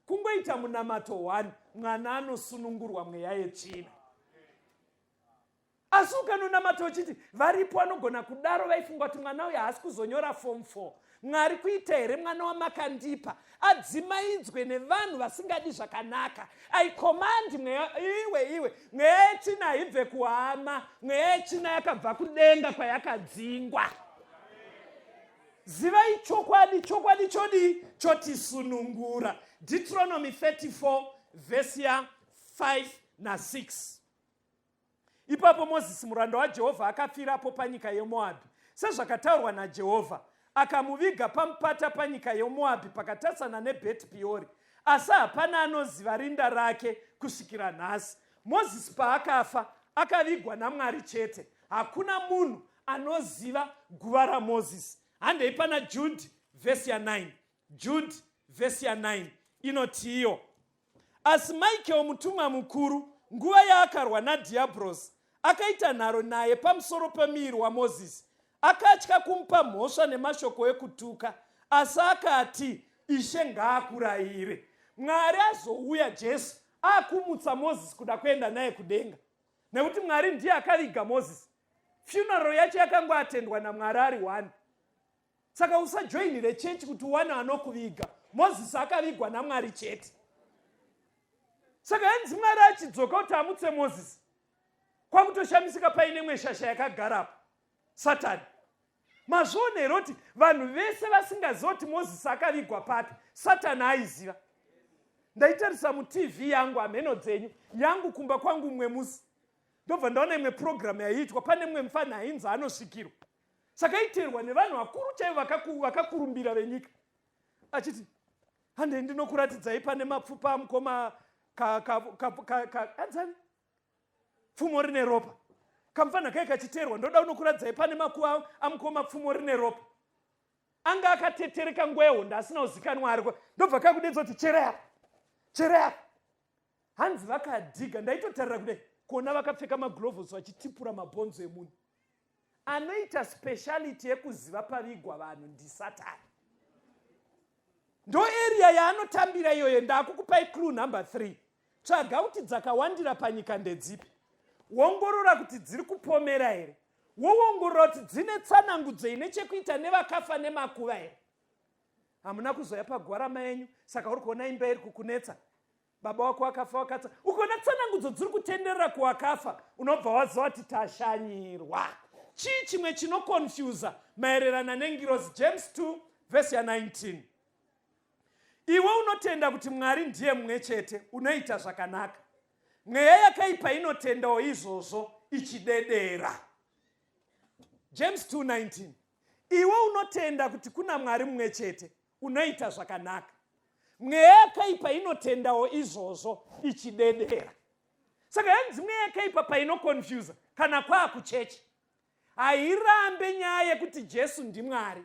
Kungoita munamato one, mwana anosunungurwa mweya yetsvina. Asi ukanonamata uchiti varipo anogona kudaro, vaifunga kuti mwana uyu haasi kuzonyora form 4. Mwari kuita here mwana wamakandipa adzimaidzwe nevanhu vasingadi zvakanaka? I command mweya, iwe iwe, mweya yetsvina haibve kuhama, mweya yetsvina yakabva kudenga kwayakadzingwa. Zivai chokwadi, chokwadi chodii? Chotisunungura. Deuteronomy 34 vhesi ya 5 na 6. Ipapo Mozisi muranda waJehovha akafirapo panyika yeMoabhi, sezvakataurwa naJehovha. Akamuviga pamupata panyika yeMoabhi pakatarisana neBheti Peori. Asi hapana anoziva rinda rake kusvikira nhasi. Mozisi paakafa, akavigwa naMwari chete. Hakuna munhu anoziva guva raMozisi. Handei pana Jude vhesi ya 9. Jude vhesi ya 9 inotiyo, asi Michael mutumwa mukuru, nguva yaakarwa naDhiabhorosi, akaita nharo naye pamusoro pemuviri waMozisi, akatya kumupa mhosva nemashoko ekutuka, asi akati, Ishe ngaakurayire. Mwari azouya, Jesu akumutsa Mozisi kuda kuenda naye kudenga, nekuti Mwari ndiye akaviga Mozisi. Funeral yacho yakangoatendwa naMwari ari one. Saka usajoinire chechi kuti uwane anokuviga. Mozisi akavigwa naMwari chete. Saka hanzi Mwari achidzoka kuti amutse Mozisi, kwakutoshamisika paine imwe shasha yakagarapo, Satani. Mazviona here kuti vanhu vese vasingaziva kuti Mozisi akavigwa papi, Satani aiziva. Ndaitarisa muTV yangu, hamheno dzenyu, yangu kumba kwangu mumwe musi, ndobva ndaona imwe purogiramu yaiitwa, pane mumwe mufana ainzi anosvikirwa. Saka aiteerwa nevanhu vakuru chaivo vakakurumbira venyika, achiti handei ndinokuratidzai pane mapfupa amukoma anzani pfumo rine ropa. Kamufana kai kachiteerwa, ndoda kunokuratidzai pane makuva amukoma pfumo rine ropa. Anga akatetereka nguva yehondo asina kuzikanwa ariko, ndobva kakudedza kuti chere apa, chere apa. Hanzi vakadhiga, ndaitotarira kudai kuona vakapfeka magloves vachitipura mabhonzo emunhu. Anoita speciality yekuziva pavigwa vanhu ndiSatani. Ndo area yaanotambira iyoyo. Ndakukupai clue number 3. Tsvaga kuti dzakawandira panyika ndedzipi, wongorora kuti dziri kupomera here, woongorora kuti dzine tsanangudzo ine chekuita nevakafa nemakuva here. Hamuna kuzoya pagwarama yenyu, saka uri kuona imba iri kukunetsa, baba wako akafa wakatsa. Ukaona tsanangudzo dziri kutenderera kuwakafa, unobva waziva kuti tashanyirwa. Chii chimwe chinokonfuza maererana nengirozi? James 2 vhesi ya 19. Iwe unotenda kuti Mwari ndiye mumwe chete, unoita zvakanaka. Mweya yakaipa inotendawo izvozvo ichidedera. James 2:19. Iwe unotenda kuti kuna Mwari mumwe chete, unoita zvakanaka. Mweya yakaipa inotendawo izvozvo ichidedera. Saka yanzi mweya yakaipa painoconfusa kana kwaakuchechi hairambe nyaya yekuti Jesu ndiMwari,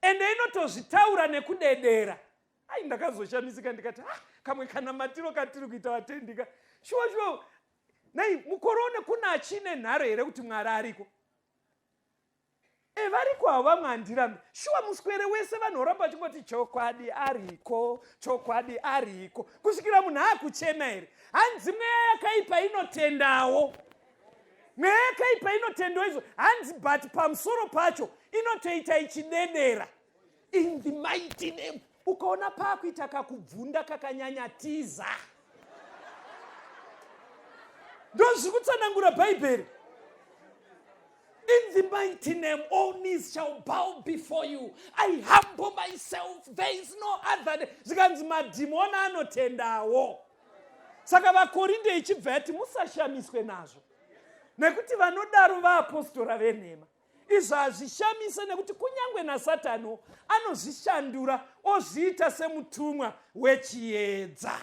ende inotozvitaura nekudedera. Ai, ndakazoshamisika ndikati, ah, kamwe kana matiro katiri kuita vatendika shuwa shuwa. Nei mukorone kuna achine nharo here kuti Mwari ariko? E, variko havo vamwe, handirambi. Shuwa muswere wese vanhu voramba vachingoti chokwadi ariko, chokwadi ariko, kusvikira munhu akuchema here? Hanzi mweya yakaipa inotendawo, mweya yakaipa inotendawo izvo. Hanzi but pamusoro pacho inotoita ichidedera in the mighty name. Ukaona paakuita kakubvunda kakanyanya, tiza. Ndozviri kutsanangura Bhaibheri. In the mighty name, all knees shall bow before you. I humble myself, there is no other. Zvikanzi madhimoni anotendawo. Saka vaKorinde ichibva yati musashamiswe nazvo, nekuti vanodaro vaapostora venhema. Izvo hazvishamise, nekuti kunyange naSataniwo anozvishandura ozviita semutumwa wechiedza.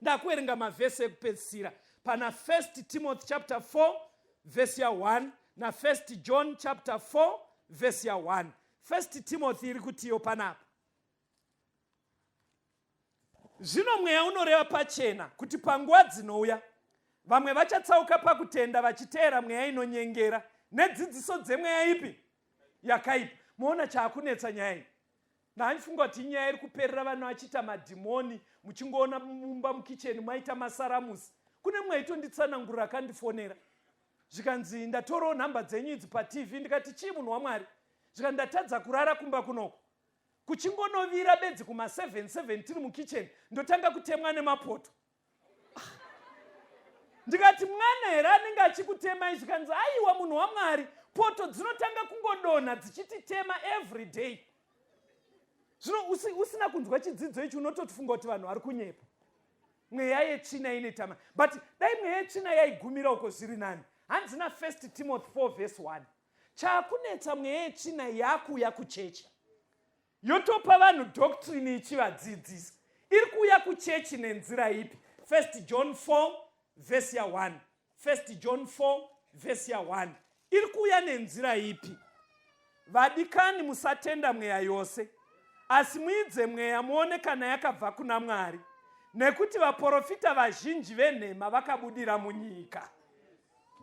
Ndakuverenga mavhesi ekupedzisira pana 1 Timothy chapter 4 vhesi ya1 na1 John chapter 4 vhesi ya1. 1 Timothy iri kutiyo panapa: Zvino mweya unoreva pachena kuti panguva dzinouya vamwe vachatsauka pakutenda, vachiteera mweya inonyengera nedzidziso dzemweya ipi yakaipa. Muona chaakunetsa nyaya iyi? Ndandifunga kuti inyaya iri kuperera vanhu vachiita madhimoni, muchingoona mumba mukicheni maita masaramusi. Kune mumwe aitonditsanangurira, akandifonera, zvikanzi ndatorawo nhamba dzenyu idzi paTV. Ndikati chii, munhu waMwari? Zvikanzi ndatadza kurara kumba kunoko, kuchingonovira bedzi kuma77 tiri mukicheni ndotanga kutemwa nemapoto. Ndikati mwana here anenge achikutemai? Zvikanzi aiwa, munhu waMwari, poto dzinotanga kungodonha dzichititema every day. Zvino usina kunzwa chidzidzo ichi unototifunga kuti vanhu vari kunyepa, mweya yetsvina inetama. But dai mweya yetsvina yaigumira uko zviri nani. Hanzi na 1 Timothy 4 verse 1, chaakunetsa mweya yetsvina yakuuya kuchechi yotopa vanhu doctrine ichivadzidzisa. Iri kuuya kuchechi nenzira ipi? 1 John 4 vhesi ya1, 1 John 4 vhesi ya1, iri kuuya nenzira ipi? Vadikani, musatenda mweya yose, asi muidze mweya muone kana yakabva kuna Mwari, nekuti vaprofita vazhinji venhema vakabudira munyika.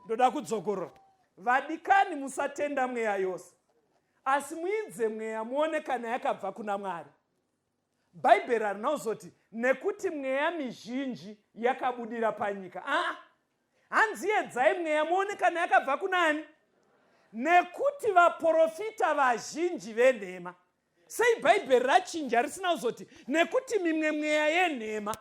Ndoda kudzokorora: vadikani, musatenda mweya yose, asi muidze mweya muone kana yakabva kuna Mwari. Bhaibheri harina kuzoti nekuti mweya mizhinji yakabudira panyika. Aa, hanzi edzai mweya muone kana yakabva kunani, nekuti vaprofita vazhinji venhema. Sei Bhaibheri rachinja risina kuzoti nekuti mimwe mweya yenhema?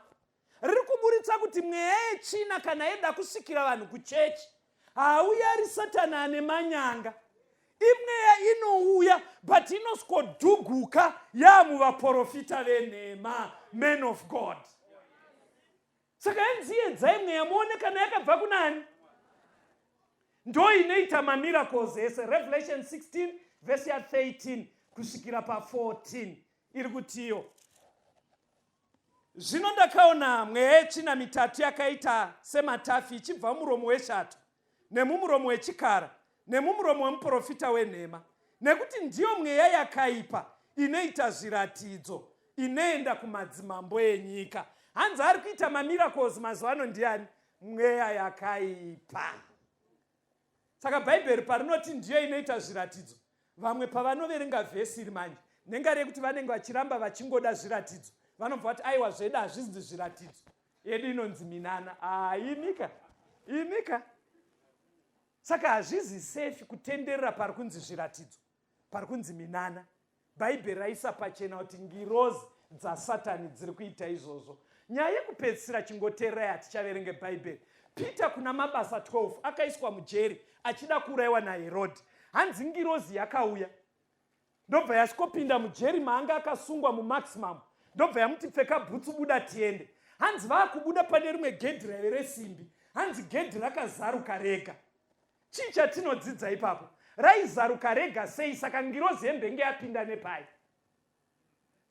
Riri kuburitsa kuti mweya yetsvina kana yeda kusvikira vanhu kuchechi hauyi ari Satani ane manyanga. Imweya inouya, but inoswodhuguka yaamuvaprofita venhema, man of God. Saka yanzi mweya muone kana yakabva kunani. Ndo inoita mamiracles ese. Revelation 16 vhesi ya13 kusvikira pa14 iri kutiyo: Zvino ndakaona mweya yetsvina mitatu yakaita sematafi ichibva mumuromo weshato, nemumuromo wechikara, nemumuromo wemuprofita wenhema, nekuti ndiyo mweya yakaipa inoita zviratidzo, inoenda kumadzimambo enyika. Hanzi ari kuita mamiracles mazuva ano ndiani? Mweya yakaipa. Saka Bhaibheri parinoti ndiyo inoita zviratidzo, vamwe pavanoverenga vhesi iri manje, nengari yekuti vanenge vachiramba vachingoda zviratidzo, vanobva vati aiwa, zvedu hazvizinzi zviratidzo, yedu inonzi minana. Imika, imika. Saka hazvizi safe kutenderera pari kunzi zviratidzo, pari kunzi minana. Bhaibheri raisa pachena kuti ngirozi dzaSatani dziri kuita izvozvo. Nyaya yekupedzisira, chingoteererai, hatichaverenge Bhaibheri. Peter kuna Mabasa 12 akaiswa mujeri achida kuurayiwa naHerodhi. Hanzi ngirozi yakauya, ndobva yasvikopinda mujeri maanga akasungwa mumaximum, ndobva yamuti pfeka bhutsu, buda tiende. Hanzi vaakubuda pane rimwe gedhi raive resimbi, hanzi gedhi rakazaruka rega. Chii chatinodzidza ipapo? Raizaruka rega sei? Saka ngirozi yembenge yapinda nepai?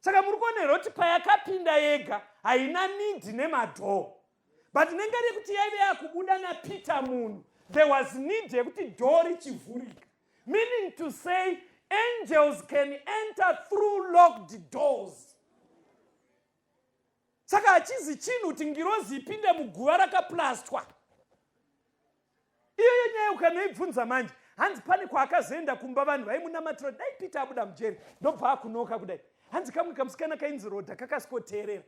Saka muri kuona here kuti payakapinda yega haina need nemadhoo, but nengari yekuti yaive yakubuda naPeter munhu, there was need yekuti dhoo richivhurika, meaning to say angels can enter through locked doors. Saka hachizi chinhu kuti ngirozi ipinde muguva rakaplastwa. Iyoyo nyaya ukanoibvunza manje, hanzi pane kwaakazoenda kumba, vanhu vaimunamatira dai Peter abuda mujeri, ndobva akunoka kudai. Hanzi kamwe kamusikana kainzi Rodha kakasikoteerera,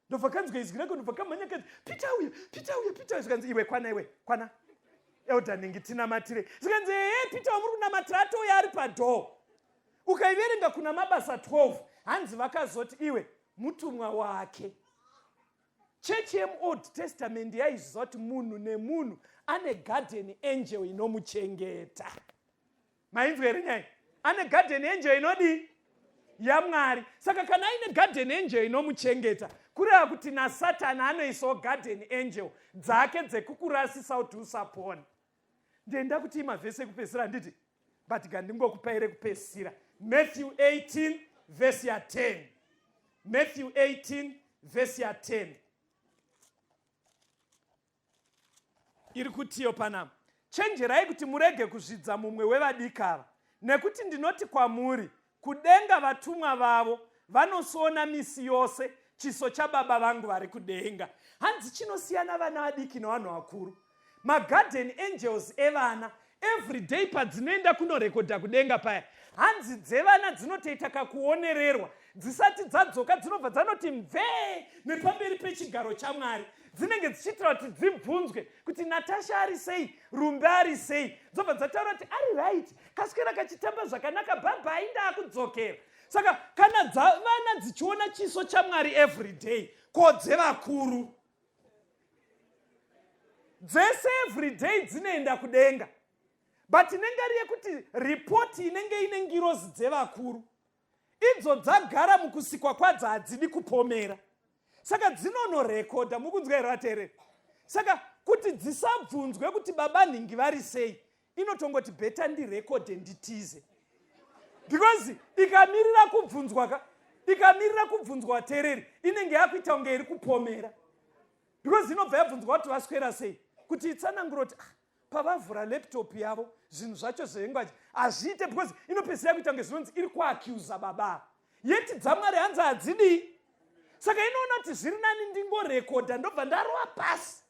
ndobva kanzwa izwi rako, ndobva kamhanya kanzi, "Peter uya, Peter uya, Peter uya." Zvikanzi, "Iwe kwana, iwe kwana, elder ningi tinamatire." Zvikanzi, "Ehe, Peter wamuri kunamatira atouya ari padhoo." Ukaiverenga kuna Mabasa 12, hanzi vakazoti, "Iwe, mutumwa wake." Chechi yemuOld Testament yaiziva kuti munhu nemunhu ane guardian angel inomuchengeta. Mainzwa here nyaya? Ane guardian angel inodii? YaMwari. Saka kana aine guardian angel inomuchengeta, kureva kuti naSatani anoisawo guardian angel dzake dzekukurasisa kuti usapona. Ndenda kuti imavhesi ekupedzisira, handiti? But gandingokupai rekupedzisira, Matthew 18 vhesi ya10. Matthew 18 vhesi ya10 iri kutiyo panapa, "Chenjerai kuti murege kuzvidza mumwe wevadiki ava, nekuti ndinoti kwamuri, kudenga vatumwa vavo vanosiona misi yose chiso chababa vangu vari kudenga." Hanzi chinosiyana vana vadiki nevanhu vakuru, maguardian angels evana every day padzinoenda kunorekodha kudenga paya, hanzi dzevana dzinotoita kakuonererwa dzisati dzadzoka, dzinobva dzanoti mvee nepamberi pechigaro chaMwari. Dzinenge dzichiitira kuti dzibvunzwe kuti Natasha ari sei, Rumbe ari sei. Dzobva dzataura kuti ari right, kaswera kachitamba zvakanaka, bhabhai, ndaakudzokera. Saka kana dzavana dzichiona chiso chaMwari every day, ko dzevakuru? Dzese every day dzinoenda kudenga, but inenge ri yekuti ripoti inenge ine ngirozi dzevakuru idzo dzagara mukusikwa kwadzo hadzidi kupomera, saka dzinonorekodha. Mukunzwa here vateereri? Saka kuti dzisabvunzwe kuti baba nhingi vari sei, inotongoti better ndirekodhe nditize, because ikamirira kubvunzwa ka, ikamirira kubvunzwa vateereri, inenge yakuita kunge iri kupomera, because inobva yabvunzwa kuti vaswera sei, kuti itsananguro kuti, "Ah, pavavhura laptop yavo zvinhu zvacho zvengwaji hazviite," because inopedzisira kuita kunge zvinonzi iri kuaccusa baba. Yeti dzaMwari hanzi hadzidii. Saka inoona kuti zviri nani ndingorekodha ndobva ndarova pasi.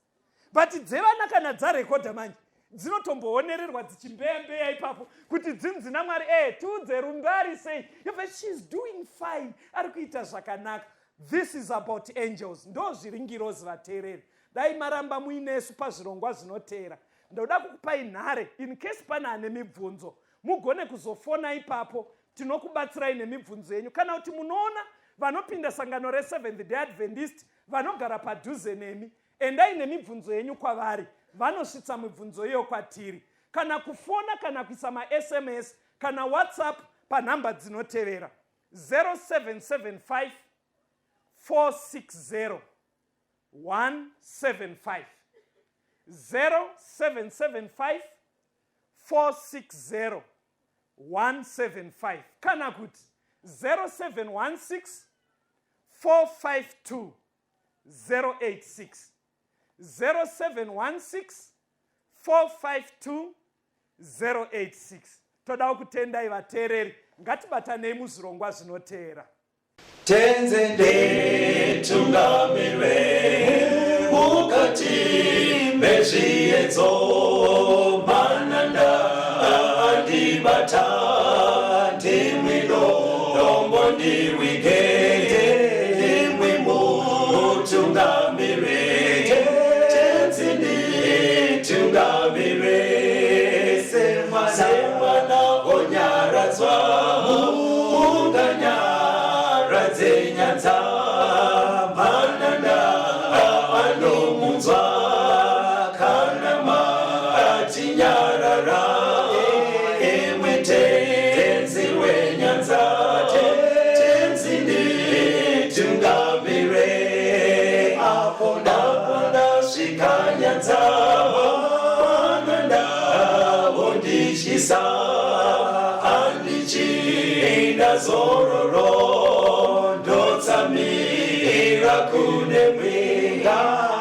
But dzevana kana dzarekodha manje dzinotomboonererwa dzichimbeya-mbeya ipapo kuti dzinzi naMwari, "E, tiudze, Rumbe ari sei?" Yobva, "She's doing fine, ari kuita zvakanaka." This is about angels. Ndo zviri ngirozi vateereri. Dai maramba muinesu pazvirongwa zvinoteera. Ndoda kukupai nhare in case pane ane mibvunzo, mugone kuzofona ipapo, tinokubatsirai nemibvunzo yenyu, kana kuti munoona vanopinda sangano reSeventh Day Adventist vanogara padhuze nemi, endai nemibvunzo yenyu kwavari, vanosvitsa mibvunzo iyo kwatiri, kana kufona kana kuisa maSMS kana WhatsApp panhamba dzinotevera: 0775 460 175, 0775 460 175, kana kuti 0716 452 086, 0716 452 086. Toda kutendai vateereri. Ngatibatanei muzvirongwa zvinoteera. Tenzi nditungamirwe mukati mezviedzo, mananda andibata, ndimwi dombo ndiwige, ndimwi mutungamire. Tenzi nditungamire semwana onyaradzwa munganyaradze nyanza, mananda anomunzwa kana matinyarara, imwe Tenzi wenyanza. Tenzi nditungamire apo ndasvika nyanza, mananda vondityisa, handichina zororo. Kudenga kune mwenga.